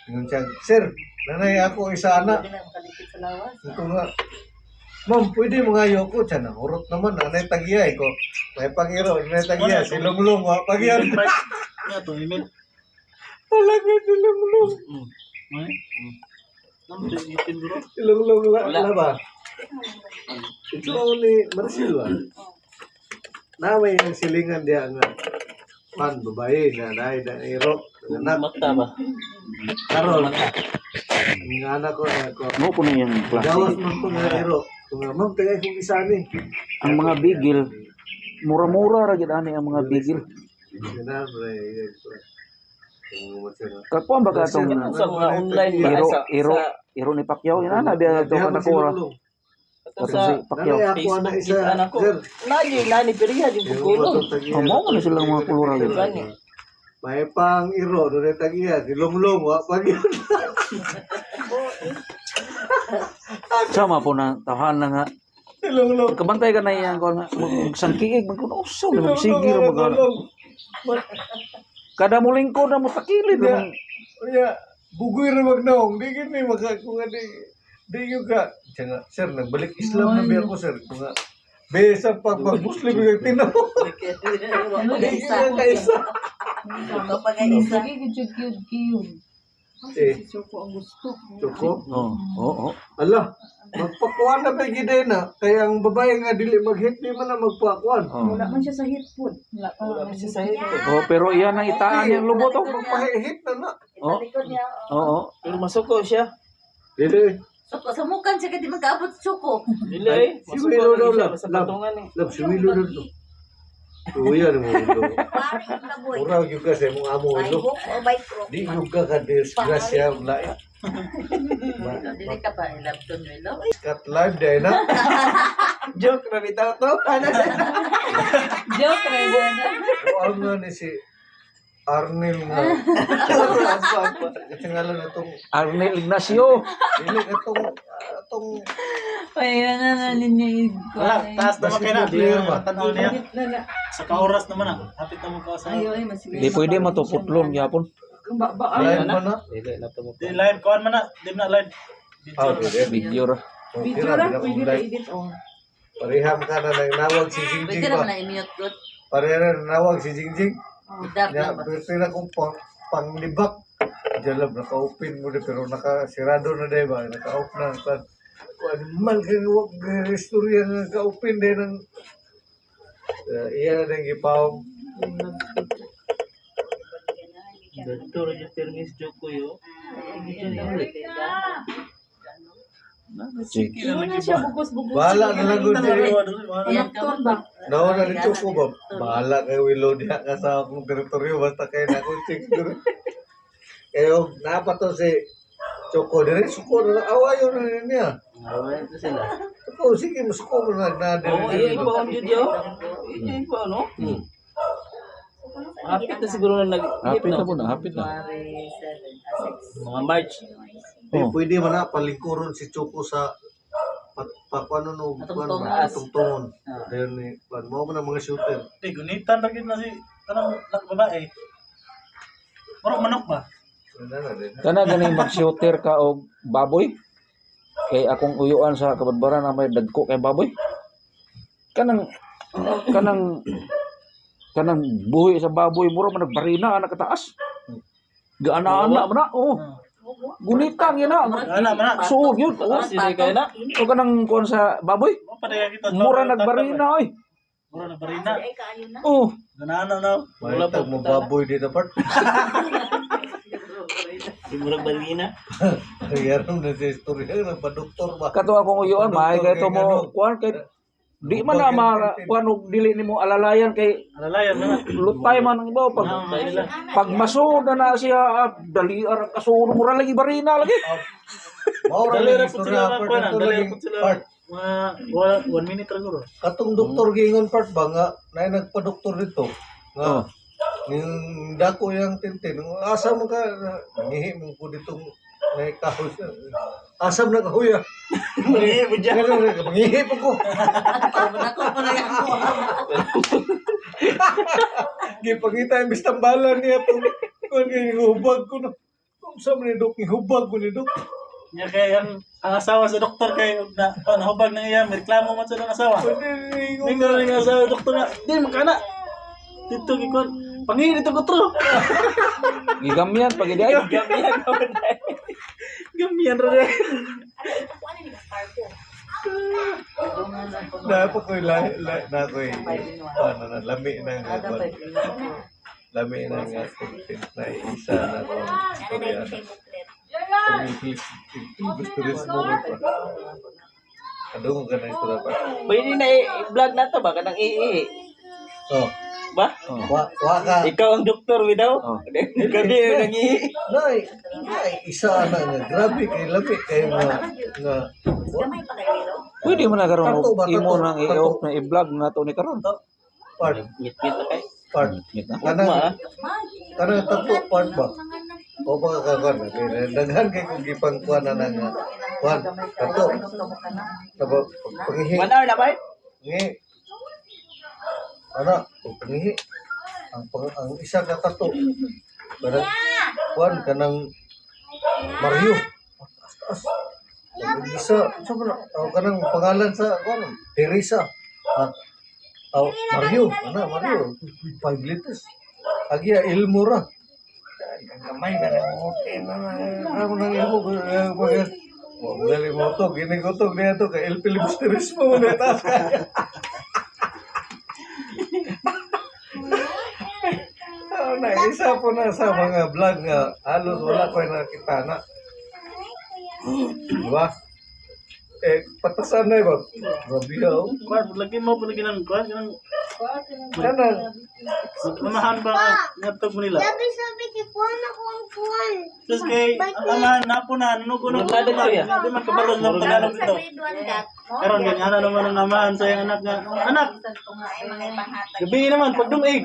Ingon siya, sir, nanay ako isa anak. Hindi na makalipit sa lawas. Ito nga, ma'am, pwede mo nga ko. Siya nahurot naman, nanay tagiya ko. May pangiro, nanay tagiya, si Lumlong, wa pagyan. Nga to email. Talaga si Lumlong. May. Nam to itin bro. Si Lumlong la, Wala. la ba? Ito ni Marcel ba? Naway ang silingan diya nga. Pan, babae, nanay, na iro, anak. Mata ba? Karon, ang anak ko na ko. Mo kuno yung Gawas klase. man ko nga iro. Kung nga, ma'am, tagay kong isa ni. Ang mga bigil mura-mura ra gid ani ang mga bigil. Sinabi, Kakuan ba ka tong Sa mga online ba? iro Sa, iro sa, iro ni Pacquiao yun ana biya to kanakura. ito Katong sa si Pacquiao. Nanay, ako Facebook anak isa. kita na ko. Sir, Nagi, nani, periha yung kukulong. Oh, mao man silang mga kulura yun. Gani. May pang iro, doon ay tagiya. Si Lunglong, wa pag yun. Sama po na tahan na nga. Si Lunglong. Kabantay ka na iyang kuan nga magsangkiig man kuno usaw na magsige ra magana. Kada mo lingkod na mo takilid Iya. na Unya, bugoy ra magnaong. Di gini, maka, kung ano, di yun ka. Siya nga, sir, nagbalik Islam na biya ko, sir. Kung nga, besa pag pag-Muslim yung tinaw. Di Isa. yun ka isa. Kapag ay isa. Sige, gud gyud gyud. Eh. Si Choco ang gusto. Choco? Oo, oo. Ala, magpakuan na pa gid na. Kaya ang babae nga dili mag-hit di man na magpakuan. Oh. Wala man siya sa hit food. Wala pa. Wala pa siya sa hit. Oh, pero iyan ang itaan yung lubot oh. Magpahit na na. Oh. Italikod niya. Oo. Pero masuko siya. Dili. Suko, samukan siya kasi magkaabot sa suko. Dili eh. Si Masuko Willow lagi daw siya. lang. Basta Lab. patungan eh. Love si Willow dito. Uya ni mo Willow. Pare ka boy. Mura gyud ka sa imong amo By Willow. hook or by crook. Di gyud ka ka disgrasya ang lain. Dili ka pa ilapton Willow. Cut live dahil na. Joke na bitaw to. Ano siya? Joke ra na. Kuang nga ni si Arnel nga. Kasi nga lang itong, Arnel Ignacio. dili itong, itong Ay, na na ninyo. Wala, taas naman kayo na. Di Player ba? na tanaw niya. Na na. Sa kaoras naman ah. Hapit na mo ka sa... Ayo ay masigay. Di pwede matuputlon gyapon. Kung ba ba live ba na? Dili na to mo. Di live, kuhan man na. Di na live. Video Ah, na. pwede. Video ra. Video Okay ra, ra, pwede pinakong ra live. edit oh. Pareham ka na nang nawag si Pwede Jingjing naman ba? na i-mute good. Pareha na nawag si Jingjing. Idap Ya, na ba? pwede na kung panglibak. Diyan lang, naka-open mo na, pero naka-sirado na dahil ba? Naka-off na. Kan, kung ano man kayo, wag istorya nga naka-open dahil ng... Iya na din gipawang. Doktor yung permis joke ko yo. Sige. Wala na siya bugos-bugos. Bahala na lang gud siya. Ayan ka Ton ba? Nauna ni Choco ba? Bahala kay Willow diha ka sa akong teritoryo basta kay na akong chicks diri. Kayo napa to si Choco dire suko na awayo na niya. Away to sila. Choco sige musuko mo na na Oo, dire. iya ipa on jud yo. Iya ipa no. Hapit na siguro na nag Hapit na po na, hapit na. January 7, ah, 6. Mga March. Di Oh. pwede man na palingkuron si Choco sa pa ano no kuan Patungtungon. ba tungtungon. Dayon ni kuan mo man ang mga shooter. Di, gunitan ra gid na si... Tanong, lak babae. Murag manok ba? Wala na din. Kana ganing mag-shooter ka og baboy. Kay akong uyuan sa kabadbaran na may dagko kay baboy. Kanang kanang kanang buhi sa baboy mura man nagbarina anak kataas. Gaana-ana man na. Oh. Gunitang yun na. Wala man na. Suog yun. Oh. Tapos sila kay na. O kanang kuan sa baboy. Mo pa daya kita. Mura nagbarina oy. Mura nagbarina. Ay kaayo na. Oh. Ganana na. Wala pa mo baboy dito part. Di murag balina. Yaron na sa istorya nagpa-doktor ba. Kato akong uyuan maay kay to mo kuan kay di man na ma kuan og dili nimo alalayan kay Alalayan na. lutay man ang ibaw pag pag masuod na na siya ah, dali ar kasuod mura lagi barina lagi. Mao ra Dali lang ra pud istorya sila part kuan. ato Dali ra lagi pud sila. part. Mga 1 minute ra guro. Katong doktor giingon part ba nga naay nagpa-doktor dito nga Oh. ning dako yang tintin asa mo ka nangihi mo ko ditong naikahos. Asam na kahuya. Mangihi po dyan. Mangihi po ko. Ako pa na ako. Gipangita yung bistambalan niya itong kung hubag ko na. Kung sa man ni Dok, hubag ko ni Dok. Nya kay ang asawa sa doktor kay og na oh, nahubag na iya, may reklamo man sa ang asawa. Ningon ning asawa doktor na, di man kana. Dito gikon, pangihi dito kutro. Gigamyan pag ay. Gamihan ko na. Gamihan ra rin. Ako ano ni star ko. Na pa ko'y na ko'y ano na lami na nga Ada kwan. pa Lami na nga content na isa na kong Ano na istorya yung na. siya booklet. Gusto mo pa. Kadungog ka na istorya pa. Pwede na i-vlog na to ba? Kanang iihi. Oh, Ba? wa wa ka. Ikaw ang doktor, widaw. Oh. Gabi yung nangihi. Nay, nay isa na nga grabe kay lami kay nga nga Gamay pa kayo ilo. Pwede mo na karon Tato ba, tato? imo nang Tato. i-off na i-vlog na to ni karon. part Ngit-ngit na kay. part. Ngit na. Kanang Ugma, ah. kanang tato part ba? O baka kakan daghan kay kung gipangkuan na na nga kuan tato. Tabo pagpangihi. 1 hour na ba? Pangihi. Ana, pagpangihi. Ang isa ka tato. Kanang kuan kanang Mario. Taas taas. Ang isa, sa man oh, kanang pangalan sa kuan Teresa. Ah, oh, Mario, ana Mario, 5 liters. Agia Ilmo ra. Gamay na lang okay na na. Ako nang ilmo ko. Wa mo to, gini ko to, gini to kay El Filibusterismo mo na taas kaya. Ah, na isa po na sa mga vlog nga halos wala ko nakita na. Diba? Eh, patasan na iba. Grabe oh. Kuan lagi mo po lagi nang kuan kanang Kanang, mamahan ba ka ngadto Manila. Sabi-sabi kay kuan ako ang kuan. Tapos kay ang amahan na po na nuno Murag na dito, ya. Di man kabalo ng Tagalog Sa dito. grade 1 ka. Karon ganyan na naman ang amahan sa iyang anak nga. Anak, Ay mga ipangatag. gabi naman pagdungig.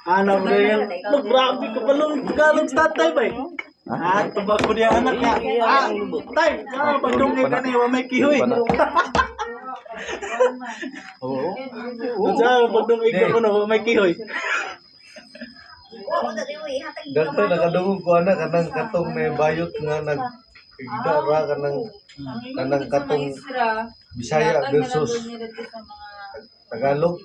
Anak mo yan. Look, grabe kabalo ng Tagalog sa tatay ba eh. Ah, tubag ko niya anak nga. Ah, tay, ah, pagdungig ka niya, wa may kihoy. Oo. Unsa pagdungig ka kuno, wa may kihoy. Wa ko dali uy, hatag ganto nakadungog ko ana kanang katong may bayot nga nag igdara kanang kanang katong Bisaya versus Tagalog.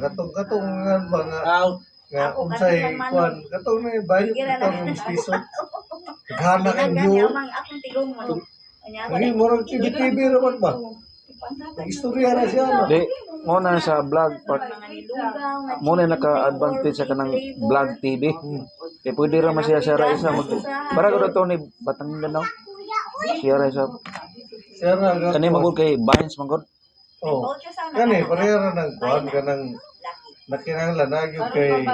Katong katong nga ba nga Aw, nga unsay kuan katong may bayot katong mestizo. Gana kay Gani view. amang akong tigong mo. Unya ako Ay, murag TV TV ra man ba? Istorya ra siya no. Di mo na sa vlog part mga nilugaw nga mo na naka-advantage sa kanang vlog TV. Kay pwede ra man siya sa ra isa mag para ko to ni Batang Mindanao. Siya ra isa Siya ra nga. kani magud kay Vines magud. Oh. Culture sa Kani pareha ra ng kuan kanang nakinahanglan na gyud kay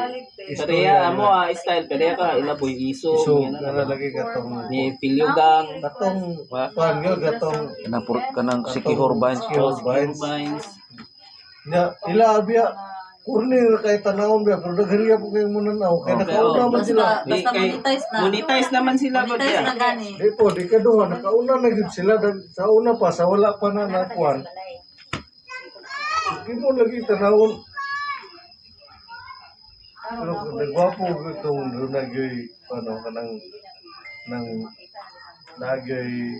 Pareha amo ah, style. Pareha ka ilaboy iso. So, ganyan kana na. lagi katong Ni Pilyugang. katong kuan gyud katong Kanang kanang Sikihor Vines. Sikihor Vines. Vines. Nya ila abya kurni ra kay tanawon biya pero daghan po kay mo nanaw kay Oh. nakauna man sila. Basta basta Di, kay- monetize na. Monetize naman sila ba Monetize na gani. Di po, di ka duha nakauna na gyud sila sa una pa sa wala pa na nakuan. Di mo lagi tanawon. Pero nagwapo gyud tong doon nagyoy ano kanang nang nagyoy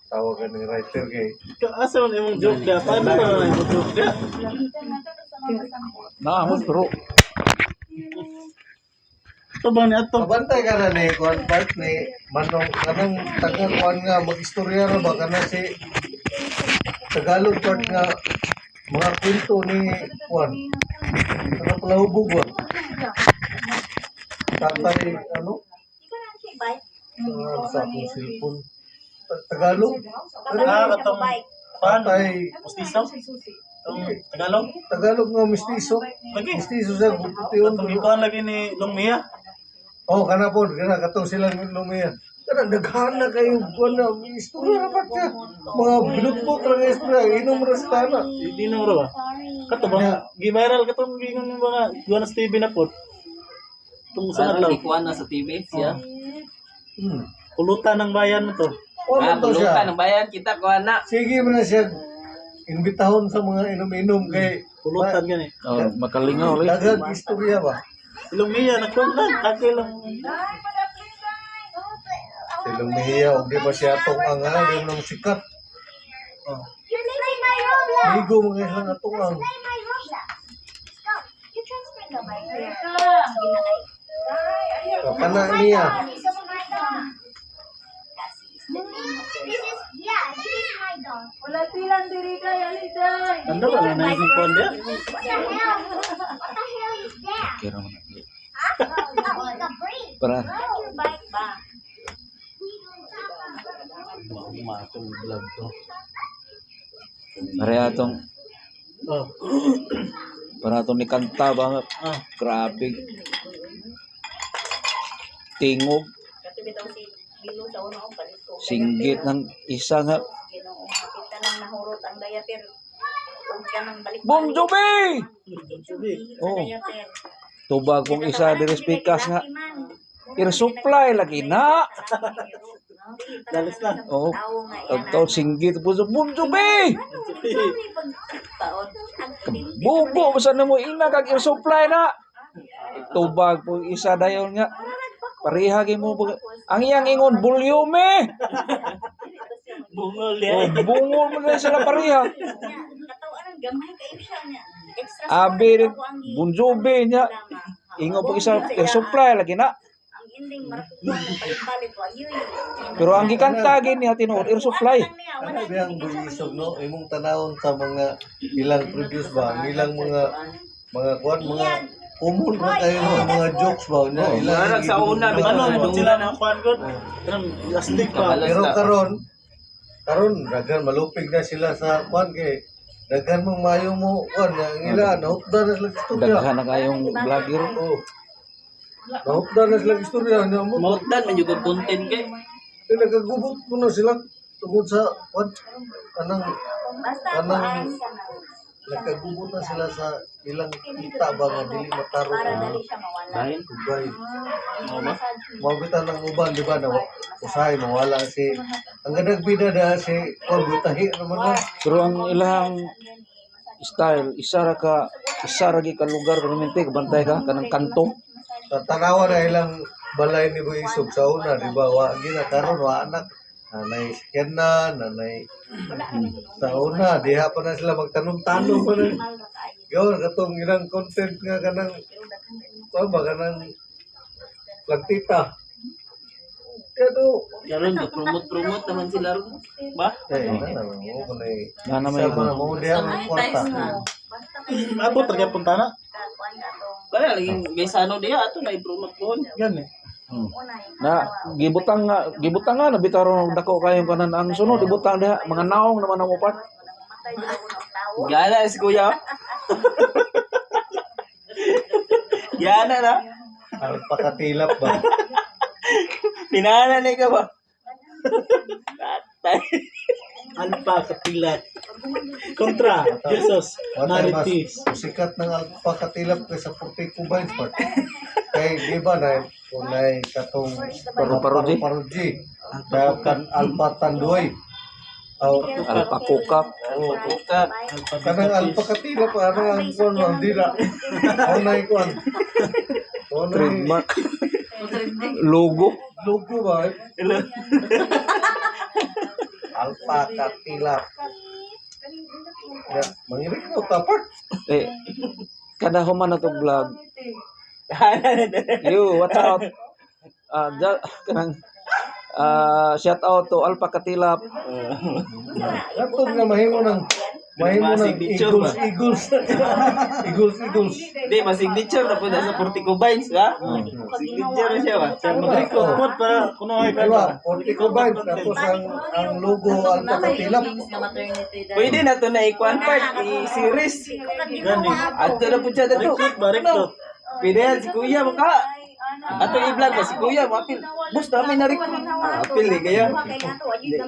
tawagan ng writer kay asa man imong joke da? Paano ba imong joke da? Naamon pero Ito bang ni ato? Kabantay ka na ni kuan part ni Manong kanang taga kuan nga magistorya ra ba kana si Tagalog part nga mga kwento ni kuan kanang palahubog ba tatay ano Bike. sa akong cellphone Tagalog Ah, katong paano? tatay Pustiso? Itong Tagalog? Tagalog nga mestizo Lagi. mestizo sa pution Katong ikuan lagi ni Longmia. Oh, kana po, kana katong silang lumiyan. Kana daghan na kayo kuan na istorya ra pa siya. Mga binutbot ra nga istorya, inom ra sa tana. Hindi na ba? Kato ba? Gi-viral katong gingon yung mga gawa na sa TV na po. Itong sa Ano, adlaw. ikuan na sa TV siya. Pulutan ng bayan mo to. Wala Ah, to siya. pulutan ng bayan kita kuha na. Sige mo na siya. Imbitahon sa mga inom-inom kay Pulutan gani. Oh, makalingaw ulit. daghang istorya ba? Ilong Mia nagkuan lang, kaki lang. Silong Mejia, og di ba siya atong ang ah, yun ang sikat. Oh. You play my Roblox. Ligo mga isang atong ang. Play my Roblox. Go. You transfer the bike there. Sige na kay. Kana niya. This is, yeah, this is my dog. Wala tilang diri kay aliday. Ando ba na yung kuan dia? What the hell? What the hell is that? Kira mo na. Huh? Oh, the breeze. Para Ride your bike ba? Matong vlog to. para atong Oh. para atong ni kanta ba nga. Ah. Grabe. Tingog, Kato bitaw si Bilo sa una og palit ko. singgit ng isa nga. Ginoo, kita nang nahurot ang diaper. Ug kanang balik. Bon Jovi! Oh. Oh. Tubag kong isa diri speakers nga. Air supply lagi na. Dalis lang. Oh, tagtaw singgit po sa Bon Jovi! Bubo basta na mo ina kag air supply na. Tubag po isa dayon nga. Pareha gyud mo ang iyang ingon volume. Bungol Oh, yan. bungol mo na sila pareha. Katawanan gamay kayo siya niya. Extra Abi rin, Bon Jovi niya. Ingon po isa air supply lagi na. Ang ending marakuan palit-palit wa yun. Pero ang gikanta gini niya tinuod air supply. Ano ba ang buisog no? Imong tanawon sa mga ilang produce ba? Ang ilang mga kuan mga common ba kayo mga, mga jokes ba niya? Ilang Murag sa una, bitaw Ano na mo dunggan sila na. ng kuan god? Kanang lastik pa. Kabalas Pero na. karon karon daghan malupig na sila sa kuan kay daghan mong mayo mo kuan ang ila nahupda na sila istorya. Daghan na kayong vlogger. Oh. Nahupda na sila istorya niya mo. Mautdan man yung content kay. Eh, nagagubot ko na sila tungod sa kuan kanang Basta Kanang- kuan ka na. nagkagubot na sila sa ilang kita ba nga dili matarong Para ang dali siya mawala. Bahin. ubay. Massage Mao bitaw ng uban di ba na usahay mawala si ang ganagbida na si kuan butahi naman na. Pero ang ilang style isa ra ka isa ra gyud ka lugar permanente kabantay ka kanang kanto. Sa tanawa na ilang balay ni Boy Isog sa una di ba wa gina karon wa anak nanay Kenna nanay sa una diha pa na sila magtanom-tanom pa na. Gawa katong ilang content nga kanang kuan ba kanang lagtita. Pero Karon promote-promote naman sila ron. Ba? eh na na mo ko na Na na may Isa man mo diha ang kwarta. Basta kay Abot ra gyapon ta na. kuan ka tong Kaya laging gaysano diha ato na i-promote ko. Gani. una yung Na gibutang nga na bitaw ron dako kayo kanan ang sunod ibutang diha mga naong naman ang upat. mamatay daw ng tao. Gana si kuya. Gana na. Alpakatilap ba? Pinana ni ka ba? Tatay. Alpa Katilat. Kontra Jesus Watay mas Marites. sikat ng alpakatilap kaysa Portico Vines part. Kay di ba na kunay katong Paru-paro G. Paru G. Kan Alpa Tanduay. Aw, Alpa Kukap. oh, Buka. kanang alpakatilap ano ang kuan ang dila. Ako na kuan. Ako na Trademark. Logo. logo ba? Alpakatilap. Ya, mangirik mo tapart. Eh kada human na to vlog. Gana na. You watch out. Ah, kanang shout out to Alpa Katilap. Katong nga mahimo ng Signature Eagles, ba? Eagles. Eagles, Eagles. Di, ma-signature na po na sa Portico Vines, ba? Signature na siya ba? Mag-record pod para kuno ay Diba? Portico Vines tapos ang logo ang pakatilap. Nga maternity dahil. Pwede na to na i-one part, i-series. Gani. Ato na po siya na to. Recruit ba recruit? Pwede yan, si Kuya, mukha. Ato i-vlog ba, si Kuya, mapil. Boss, dami na recruit. Ah, Apil eh, kaya.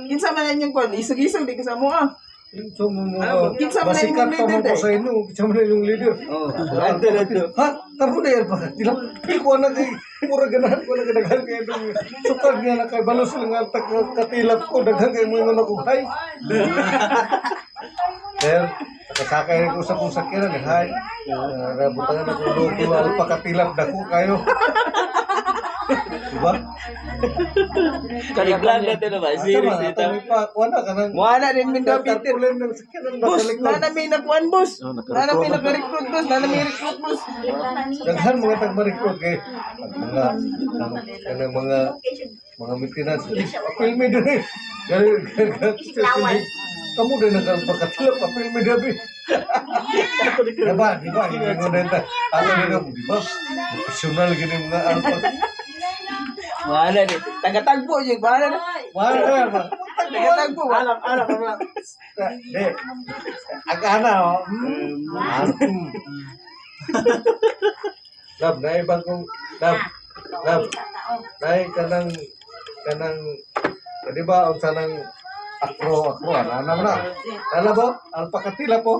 Kinsa man yan yung kwan, isog-isog, di ka sa mo ah. So mo mga Ah, kinsa man na masikat imong pa man leader, ko sa inyo, kinsa man na inyong leader. Oh, adto adto. Ha? Kamo na yan pa. Tilapil ko na kay mura ganahan ko na daghan kay dong sukad nga na kay balos lang ang katilap ko daghan kay mo na ko hay. Sir, nakasakay ko sa kong sakyanan eh, hay. Rabutangan ako logo alpa katilap dako kayo. Diba? Kani vlog na to na ba? Series Ata ito. man, pa kuha na kanang Wala din min daw Peter. tarpaulin ng sakyanan ba Boss, sa likod. na may nakuan boss. Oh, Na may naka-recruit boss, na may recruit boss. Daghan mga tagma-recruit kay ang mga ang kanang mga maintenance. Apil mi dun eh. Gani kamu din ang pagkatilap, apil mi dabi. Diba, diba, hindi mo na ito. Ano din ako, diba? Professional gini mga alpha. Wala din. Tagatagpo jud, wala na. Wala na ba? Tagatagpo. Alam, alam, alam. Di. Ang ana, oh. Lab, naibang kong, lab, lab, nay kanang, kanang, di ba, unsa nang akro, akro, ana na na. Ana ba? Alpakatila po.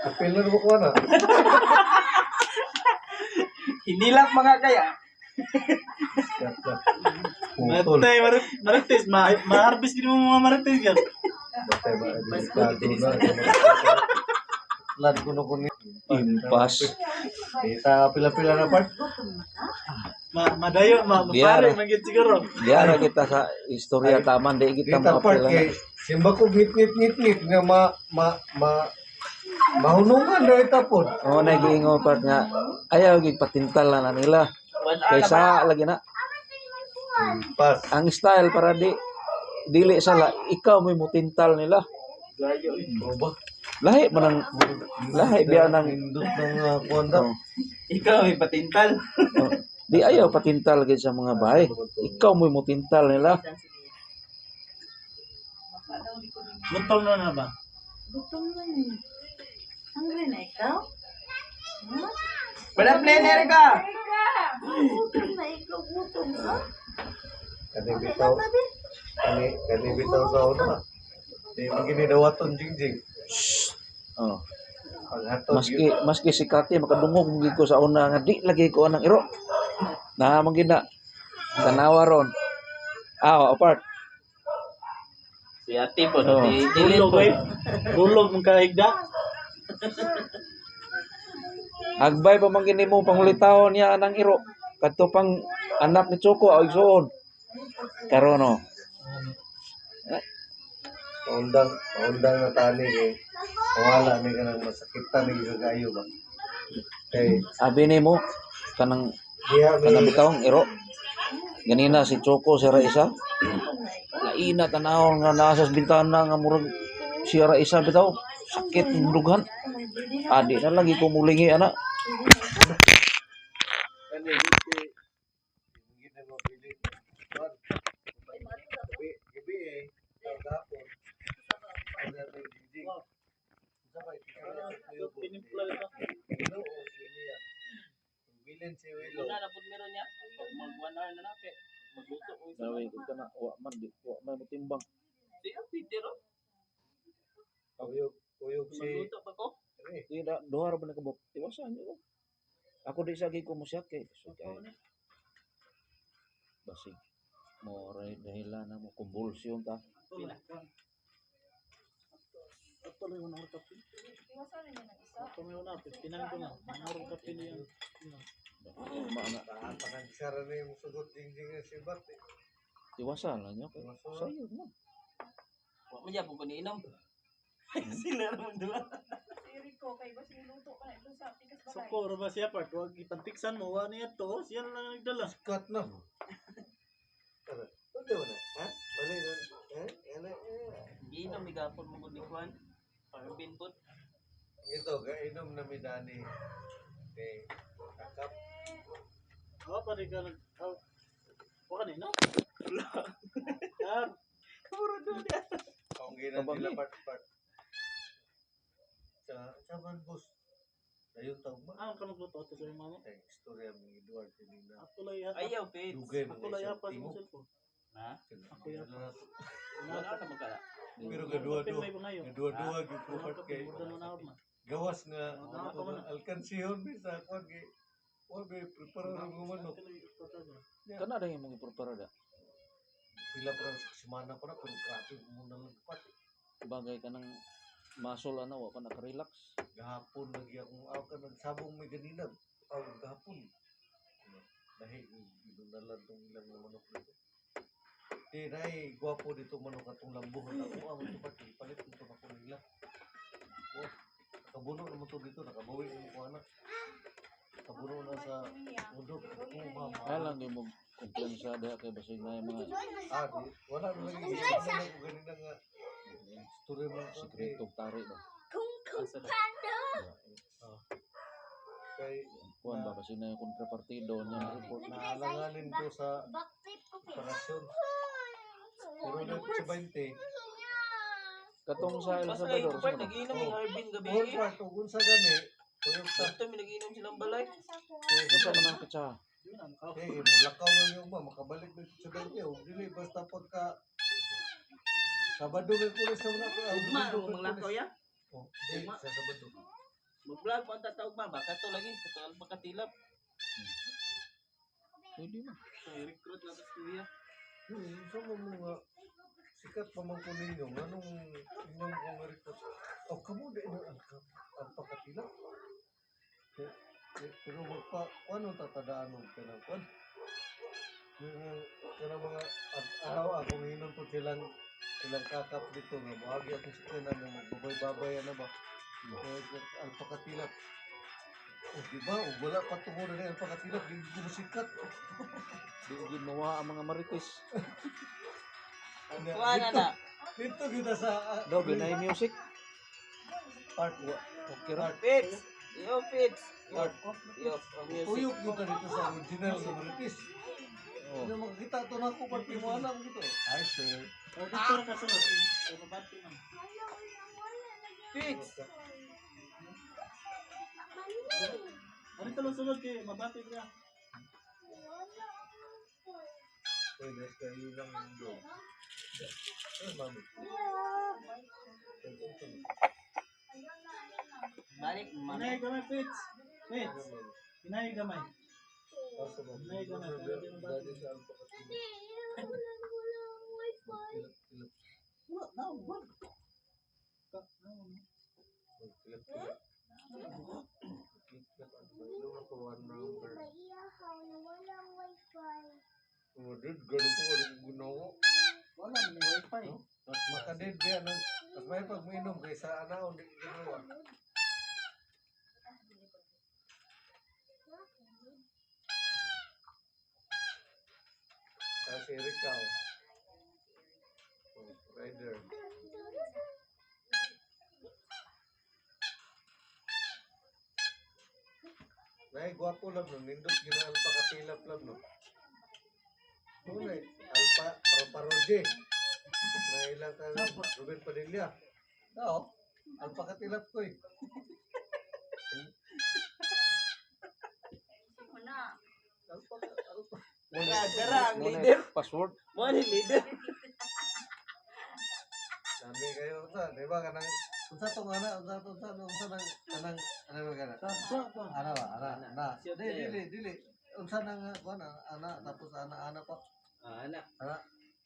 Apil na ko na. Hinilap mga kaya. Putol. Matay, marites, ma-harvest gid mo mga marites yan. Batay ba? Delikado na. Lad ko na ko ni. Impas. Kita pila-pila na part. Madayo, ma Diara. mapare man gid siguro. Diara kita sa istorya taman di kita Kita part makapila kay na. simba ko ngit ngit ngit ngit nga ma ma ma mahunungan na itapon. Oo na giingon part nga ayaw gid patintal na na nila. Kaysa lagi na Pas. ang style para di dili sala ikaw may mutintal nila. O ba? Lahi man ang lahi biya ng Nindot ng kuwan daw. Oh, Ikaw may patintal. oh. Di ayaw patintal gid sa mga bahay. Ikaw may mutintal nila. Gutom na na ba? Gutom na eh. Hungry na ikaw? Ha? Wala plan Erika. Gutom na ikaw, gutom ka? Kani bitaw. Kani kani bitaw sa una. Di mo ginidawaton jingjing. Oh. Paghatod Maski maski si Kati makadungog man gid ko sa una nga di lagi ko anang iro. Na man gid na. Tanawa ron. Ah, apart. Si ate po, Oh. si Dilin Bulog po. eh. Bulog mong kahigda. Agbay pa man gini mo pangulitawon niya anang iro. Kadto pang anak ni Choco aw igsuon. Karon oh. Paundang, paundang na tani kay wala ni kanang masakitan ni sa kayo ba. Kay Abi nimo kanang diha kanang mi bitawng iro. Ganina si Choco si Raisa. Laina tanawon nga naa sa bintana nga murag si Raisa bitaw sakit ng dughan. Adi na lagi ko mulingi ana. kani giti gina mo bili. Kuwan. Gabi, gabi eh. Gapon. Jingjing. Unsa ba ito? Tinimpla ito. Ginoo si niya. Bilin si Willow. Wala na po meron niya. Pag mag 1 hour na na, pe. Magluto ko isa. Nawi ko kana wa man di wa man motimbang. Si Peter, oh. Uyog, uyog si Magluto pa ko. eh, Di na duha ra ba nakabok? Tiwasan niyo. Ako di sa ko mo siya kay so, kay basig mo ray dahilan na mo convulsion ta. Pila. Ato lang yung kape. Iwasan ninyo ng isa. Ato may una, 59 ko na. Mangarong kape niya. Ma nga Pangagsara na yung sugot jingjing na si Bat eh. tiwasan lang niyo kay sayo man. Wa man gyapon ko niinom. Sila ra man dula. Si Rico, kay ba sinuluto ka na ito sa pikas balay? Suko, ba siya part? Huwag ipantiksan mo. Wa niya to. Siya na lang nagdala. Cut na. Ano? Ano ba na? Ha? Wala yun. Ha? Ano? Eh. Giinom mi gapon mo gud ni Kwan. Parang po. Ito, kainom na mi dani. Ni Kakap. Wa pa rin ka nag... Oh. Wa ka nino? Wala. Yar. Kamuro doon niya. Ang ginan Kabangi. nila part part. Sa sa man boss. Dayon taog ma. Ano ka magluto ato sa imong mama? Ay, istorya ni Edward tinignan. Ato lang iha. Ayaw, Pete. Dugay Ato mo lang iha isang pa sa tingog. cellphone. Ha? Ako yun. Wala ka magkala. Pero gadua-dua. May bangayo. Gadua-dua gyud ko part kay Order na man. gawas nga Wala pa man. alkansiyon mi sa kwan kay wa be prepare ang manok. Kana ra imong iprepare da. Pila pa ra sa semana pa na pero grabe mo na lang pat. Bagay ka ng muscle ana wa pa naka-relax. Gahapon lagi akong aw ka nagsabong may ganina. Aw gahapon. Dahi ginunalan tong ilang nga manok dito. Di nay gwapo dito manok atong lambuhan ako ang ito pat palit nito ako nila. Oh, nakabuno naman to dito nakabawi mo ko anak. Nakabuno na sa udok. Oh, mama. Kaya lang di mo kumpiyansa diha kay basig na yung mga Ah, di, wala na lang yung ko ganina nga story mo ko kay, sikreto tari ba. Asa na? kay Kuan ba basig na yung kontrapartido niya report. naalanganin ko sa operasyon. Pero na sa 20, Katong sa El Basta Salvador ito part, sa ano? nag-iinom yung Arvin gabi. all part ug unsa gani, kuyog sa Sakto, may nag-iinom silang balay. Unsa man ang pitsa? eh mulakaw man yung ba makabalik na sa 20 ug dili basta pagka Sabado may pulis na muna ko. Ugma, maglakaw ya. Oh, di, sa Sabado. Mag-vlog pa ang tatawag ma. Baka to lagi. Kato alpa katilap. Pwede man. So, i-recruit na to si kuya. Sa mo mga sikat pa man ko ninyo, anong inyong kong record? Oh, kamo di na ang ang pagkatila. Eh, eh, pero magpa, ano tatadaan og kanang kwan? Yung kanang mga araw akong hinon po silang ilang kakap dito nga moagi akong sakyanan nga magbabay-babay na ba. Eh, ang pagkatilap. Oh, di ba? Oh, wala pa tungo na ang pagkatilap, di ko sikat. Di gid mawa ang mga marites. Kuha na na. Dito kita sa Daw ginay music. part Okay ra. Fits! Yo, Fits! Part. Yo, ang music. Tuyok kita dito sa original sa Marites. Oh. Ano makakita to na ako part mo alam dito. Hi sir. O dito ra ka sunod. Ay mabati man. Fits! Ano ito lang sunod kay mabati ka. Uy, next kayo lang yung dog. Ay, mami. Balik, mami. Hinay gamay Fits. Fits. Hinay gamay. Asa ba? Hinay gamay. Pero di mabati. Dati sa alpakatilo. Tilap, tilap. Wala na wala. Ka na wala. Tilap, tilap. Tilap, tilap. Ano ba? Inom ako one number. Oh, dude, ganun ko. Ano ko ginawa? Wala man may wifi. Mas makadid biya nang mas may pag minom kaysa anaon di ginawa. Tapos si Erika, oh. Oh, rider. Nay, gwapo lang no. Nindot gina alpa katilap lang no. Tunay, alpa para paroje. Nailang ka Ruben Padilla. Oo, alpa katilap ko eh. Mo na. Alpa, alpa. Dara, dara, ang Mo na leader. password. Mo ni leader. Dami kayo sa, di ba kanang unsa tong ana, unsa to unsa to, unsa nang kanang ano ba kana? Saba ba? Ana ba, ana, ana. Siya Dili, dili, dili. Unsa nang kuan ana tapos ana ana pa. Ah, anak. Ana,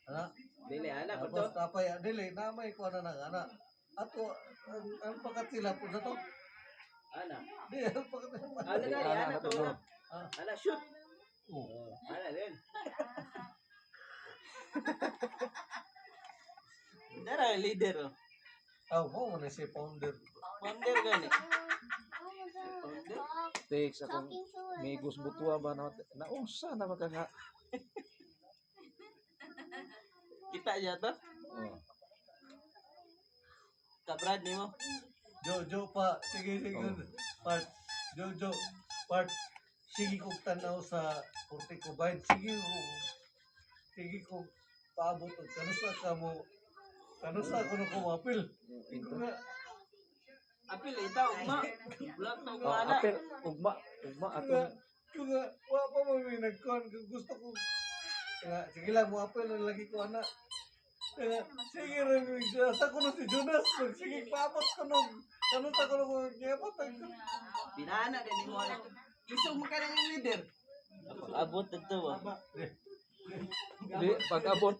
ana. Dili, anak ko to. Tapos tapay dili na may kuan na nang ana. Ato ang pagkatilap unsa to? Anak. Di ang pagkatilap. Anak gani, Anak, anak to. anak. Anak, Ah. Anak, shoot. Oh. Anak din. Dara, leader. Oh. Ah, mo man si founder. Founder gani. Founder? Takes akong Migos Butua ba na naunsa na man ka nga. Kita niya to. Oh. Kabrad ni mo. Jojo pa, sige sige. Oh. Part Jojo, part sige kong tanaw sa Corticobind, sige ko sige kong paabot og kanusa ka mo kanusa ko no kumapil. Iko nga Apil, itaw, ugma. Vlog na ugma Oh, na. apel ugma ugma ko nga atong ko nga wa pa mo may nagkuan gusto ko Nga, sige lang, mo apel lang lagi ko ana. Nga, sige rin, asa ko na si Jonas, sige, paabot ko nung, ano ta ko nung, giabot ko. Binana din mo anak. Isog mo ka ng leader. Abot dito ba? Di, pag abot,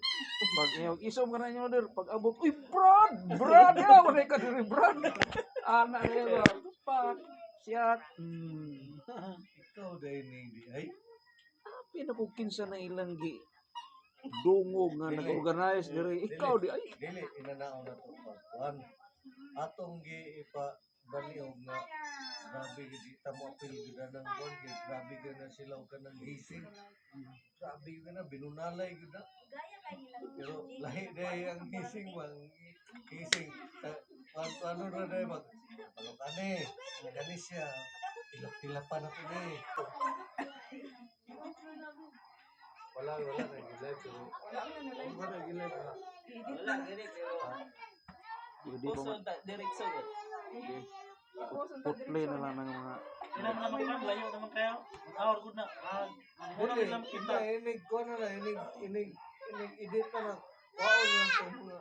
pag inyong isom ka na inyo order, pag abot, uy, Brad! Brad! Ya, wala ka diri, Brad! Anak niya ba? Pak, siyat. Ikaw dahil ni di ay. Pinakukinsa na ilang gi dungog nga nag-organize diri. Ikaw di ay. Dili, inanaw na to pagkuan. Atong gi ipa baliog nga grabe gid di ta mo apil gid na ng kuan kay grabe gid na sila og kanang gising. Grabe gid na binunalay gid na. Gaya kay nila. Pero lahi day ang gising bang gising kuan ano na day mag ano kani kani siya tilap-tilapan ako ni. Wala wala na live pero Wala man na live. wala na live. Wala gani pero Di pa puso man ta diretso gud. putli na lang ng mga Ilan naman ka, layo naman kayo. Hour good na. Ah, muna Dili, lang kita. hindi, inig ko na lang, inig, inig, inig, edit na lang. Wow, na lang itong mga,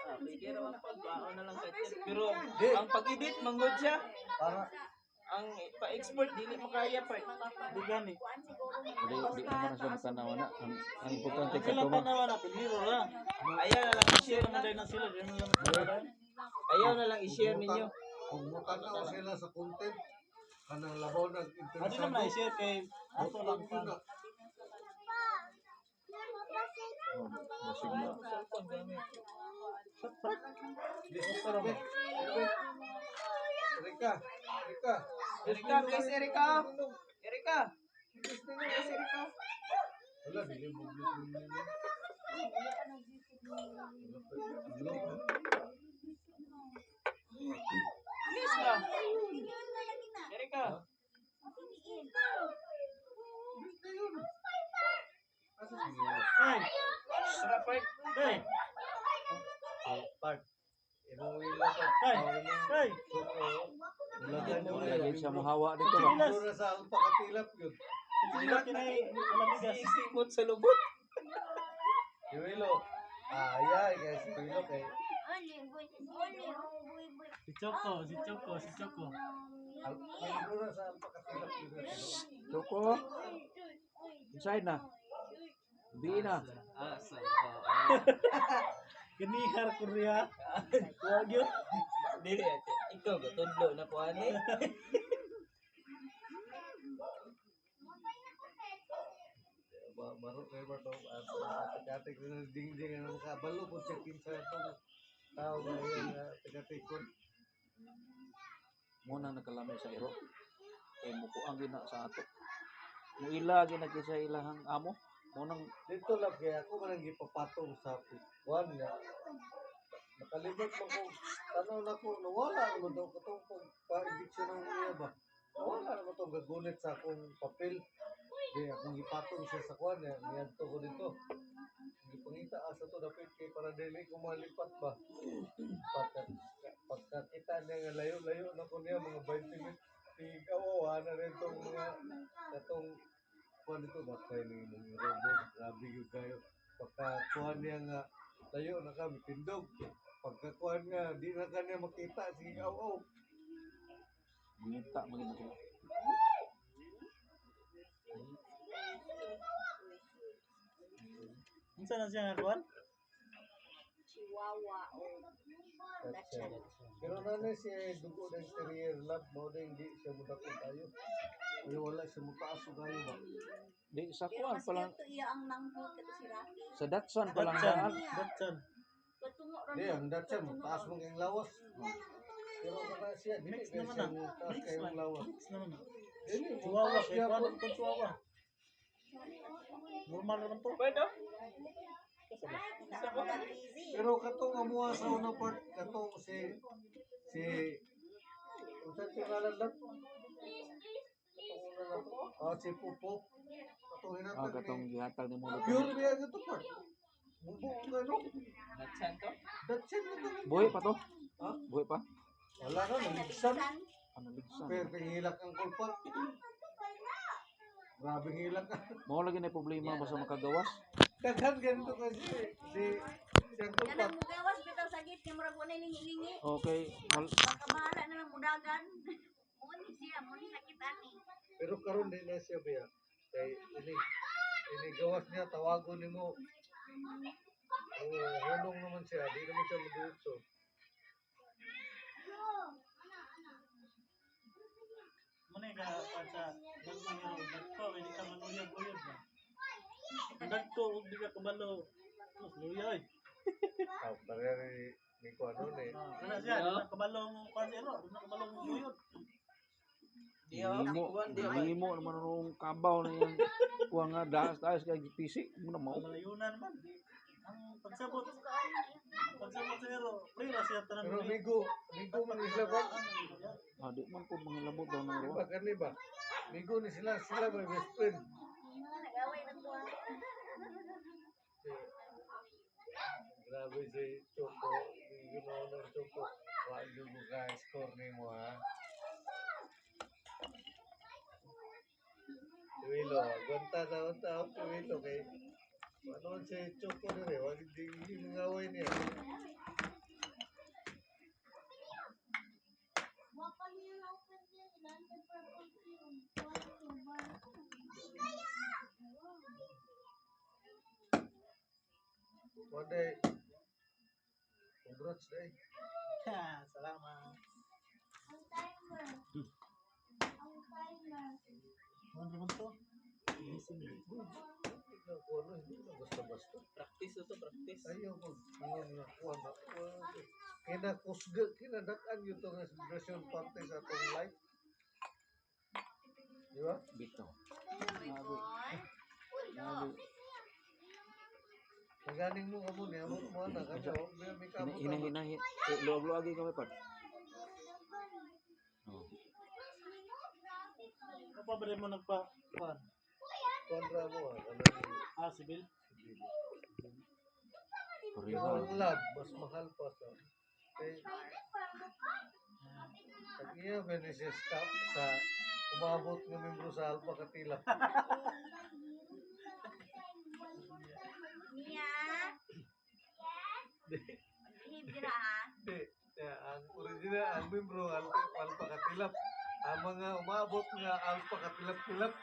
Ah, pwede ra man pag baon na lang kay. Pero Di. ang pag-edit manggod siya. Para, Ang pa-export dili makaya pa. Di gani. Kuan siguro di di naman na siya matanaw na. Ang importante Sila ka tanawa na, piniro ra. Ayaw na lang i-share Sila na. na na sila, di na lang sila. Ayaw na lang i-share ninyo. Kung mutanaw sila sa content, kanang labaw nag Adi naman na i-share kay ato lang Yun na. Basig na. Erika, Erika. Erika, please Erika. Erika. Please Erika. Wala, dili mo Please ba? Erika. Hey, Sarap eh. hey, Part. Imong ila pa. hey, hey. Wala gid siya mohawa dito ba. Chilas. Wala sa alpa katilap yun. Sila kinay alamigas. Sisimot sa lubot. Si Willow. Ah, ay, guys, si Willow kay Si Choco, si Choco, si Choco. Wala sa alpa katilap yun. Choco. Inside na. Bi na. Ah, sa. Ganihar Korea. Wag yun. Dili ate. Ikaw ga tudlo na ko ani. Maro kayo ba ito? Ate-ate ko na ding-ding ang kabalo ko check in sa itong tao ngayon na taga-tikon. Muna nakalami sa iro. Kay mukuang gina sa ato. Muila gina kay sa ilahang amo. Munang Dito lang kaya ako man ang gipapatong sa kuwan nga. Nakalimot man ko, tanaw na ko, nawala naman daw katong pagpa-eviction ng iya ba? Nawala naman itong gagunit sa akong papel. Di akong gipatong siya sa kuwan nga, niadto ko dito. Gipangita asa to dapit kay para dili ko malipat ba. Pagka, pagkakita niya nga layo-layo na ko niya mga 20 minutes. Ikaw, na rin tong mga katong kuan dito ba kayo ni mong robot grabe gyud kayo pagka kuan niya nga layo na kami tindog pagka kuan nga di na kanya makita sige aw aw mangita magina sila. Unsa na siya nga kuan? Chihuahua o Dachshund. Pero nanay siya dugo ng terrier lab mo din di siya mudako tayo pero wala siya mutaas og kayo ba. Di sa Pero kuan mas pa lang cute to iya ang manghod kato si Rocky. sa Datsun pa lang Datsan, daan. Datsan. Patungo ra Di ang datsa mutaas mo kayong lawas pero kana siya dili Mix kay naman siya na. mutaas Mix kayong man. lawas. Mix naman na. Dili Chihuahua mutaas kay siya kuan po. itong Chihuahua. Normal naman to. Pwede. Pero katong amuha sa unang part, katong si si unsa tingalan lang? Katong una na to. Ah, si Pupo. Katong Ah, hinatag katong ni gihatag ni mo. Pure biya to part. Bubo ka no. Datsan to. That's it na to. Buhi pa to? Ha? Buhi pa? Wala na, naligsan. Ano ligsan? Pero tingilak ang kulpa. Grabe hilak ka. Mao lagi na problema basta makagawas. Daghan ganito kasi si si Uncle Pat. Kanang mugawas bitaw sa gate kay murag walay lingi-lingi. Okay, Baka bahala na lang mudagan. Muni siya, muni sakit ani. Pero karon di na siya biya. Kay ini ini gawas niya tawagon nimo. Ang hunong naman siya, di naman siya mudiretso. Muna ka pa sa gagmay ro dagko hindi ka manuyab-uyab ba. Ang dagko ug di ka kabalo. Mas luya oy. Ah, pareha ni ko ano ni. Ah, kana siya, di na kabalo mo kuan sa iro, di na kabalo mo uyod. Di ako, Nimo, kuwan, di ako. nimo naman nung kabaw na yung kuha nga daas taas kay GPC mo na mao. Malayunan man. Ang pagsabot, pagsabot sa iro, pre ra siya tanan. Pero migo, migo man ni sila ba? Ah, di man po mangilabot daw ng Di ruwa. ba kani ba? Migo ni sila, sila may best friend. Nag-away ng kuha. Grabe si Choco, ginawa ng Choco. Wa jud ko ka score nimo ha. Tuwilo, gwanta na unta ako tuwilo kay ano si Choco dire, wag di di mangaway niya. One day, congrats day. Ha, salamat. Ano naman to? Tignan ko ano, hindi na basta-basta. Practice to, practice. Ayaw ko, ingon nga kuha na. Kinakusga, kinadakan yun itong celebration party sa atong life. Di ba? Bitaw. Boy. Nabi. Naganing mo kamo niya, mo mo na kanya, may may kamot Hina na. hina hina. Eh, luwag-luwagi kami part. Oh. Ano pa ba rin mo nagpa kuan? Kontra mo ah, kanang Ah, sibil. Pareha. ang lab, mas mahal pa sa. Kay, pag iya ba ni siya sa umabot ng membro sa Alpha Katilap. Mia. Behave dira ha. Di, ya, ang original, ang membro Alpha, Alpha Katilap. Ang mga umabot nga Alpha Katilap-tilap.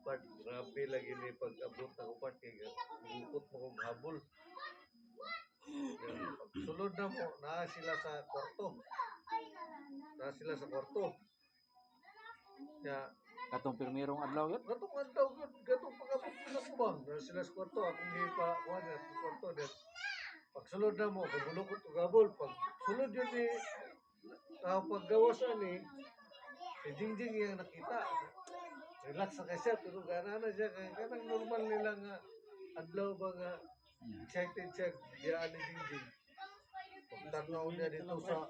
Part, grabe lagi ni pag-abot ako part kay bukot mo kong habol. Pag sulod na mo, naa sila sa kwarto. Naa sila sa kwarto. Ya, Katong pirmirong adlaw yun. gatong adlaw gyud, gatong pag-abot nila ko ba? Naa sila sa kwarto, akong gipa kuha niya sa kwarto then pag sulod na mo, pagulukot og habol, pag sulod yun ni paggawas ani, si Jingjing yung nakita. Relax na kay siya, pero gana na siya. Kaya kanang normal nila nga, adlaw ba nga, excited siya, biyaan ni Jingjing. Pagtanaw niya dito sa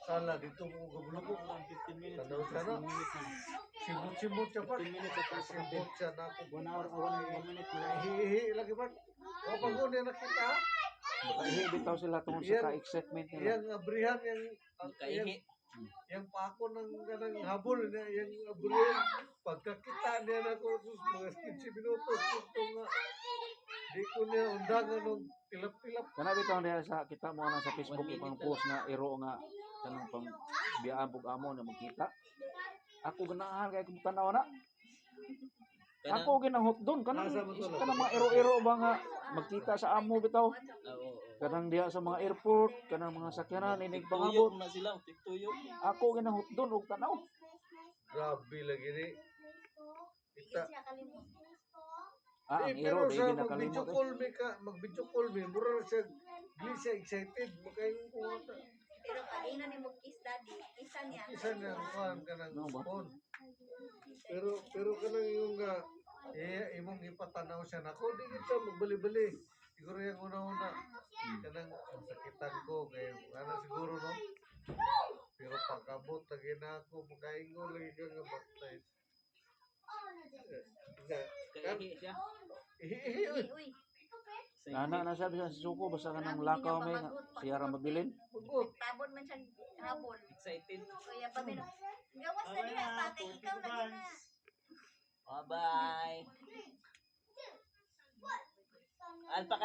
sala, dito mo gabulukot. 15 minutes. Tanaw siya na. 15 minutes na. Sibot-sibot siya pa. 15 minutes at first Sibot siya na ako. 1 hour, 1 minute na. Hihi lagi pa. O pag niya nakita, Makaihi bitaw sila tungod sa Yan. ka-excitement nila. yang abrihan, yang Magkaihi. yang pako ng kanang habol niya, yang abrihan. Pagkakita niya na ako, sus, mga 15 minutos, ito nga. Di ko niya undangan ng tilap-tilap. Kana bitaw niya sa kita mo na sa Facebook 1 minute ipang post nga iro nga kanang pang biyaan pug amo na magkita. Ako ganahan kay kung tanaw na. Kanang- Ako ginahot doon kanang Nasa mo to, kanang mga iro-iro ba nga magkita sa amo bitaw. Ah, oo, oo. Kanang diha sa mga airport, kanang mga sakyanan inig Tuyok pangabot. na sila, tuyok. Ako ginahot doon og tanaw. Grabe lagi ni. Kita. Siya kalimot. Ah, Eh, ang iro pero di sa ginakalimot. mag-video Eh. call me ka, mag-video call me, mura na siya, dili siya excited, makaingon ko ata. Pero kaina ni mo kiss daddy. Isa niya. Isa niya ang kuhan ka ng Ano ba? phone. Pero pero kanang yung nga eh imong ipatanaw siya nako di gid siya magbali-bali. Siguro yung una-una kanang sakitan ko kay ana siguro no. Pero pag-abot lagi na ako makaingon lagi ka nga baktay. Eh, nga, Kaihi siya. Ihi, ihi, uy. Uy, Nana na siya bisan si Suko basta ka nang lakaw may nga siya ra mabilin. Tabon man siyang habol. Excited. Kaya pa meron. Gawas na diha pa kay ikaw lagi na. Bye-bye. Alpa.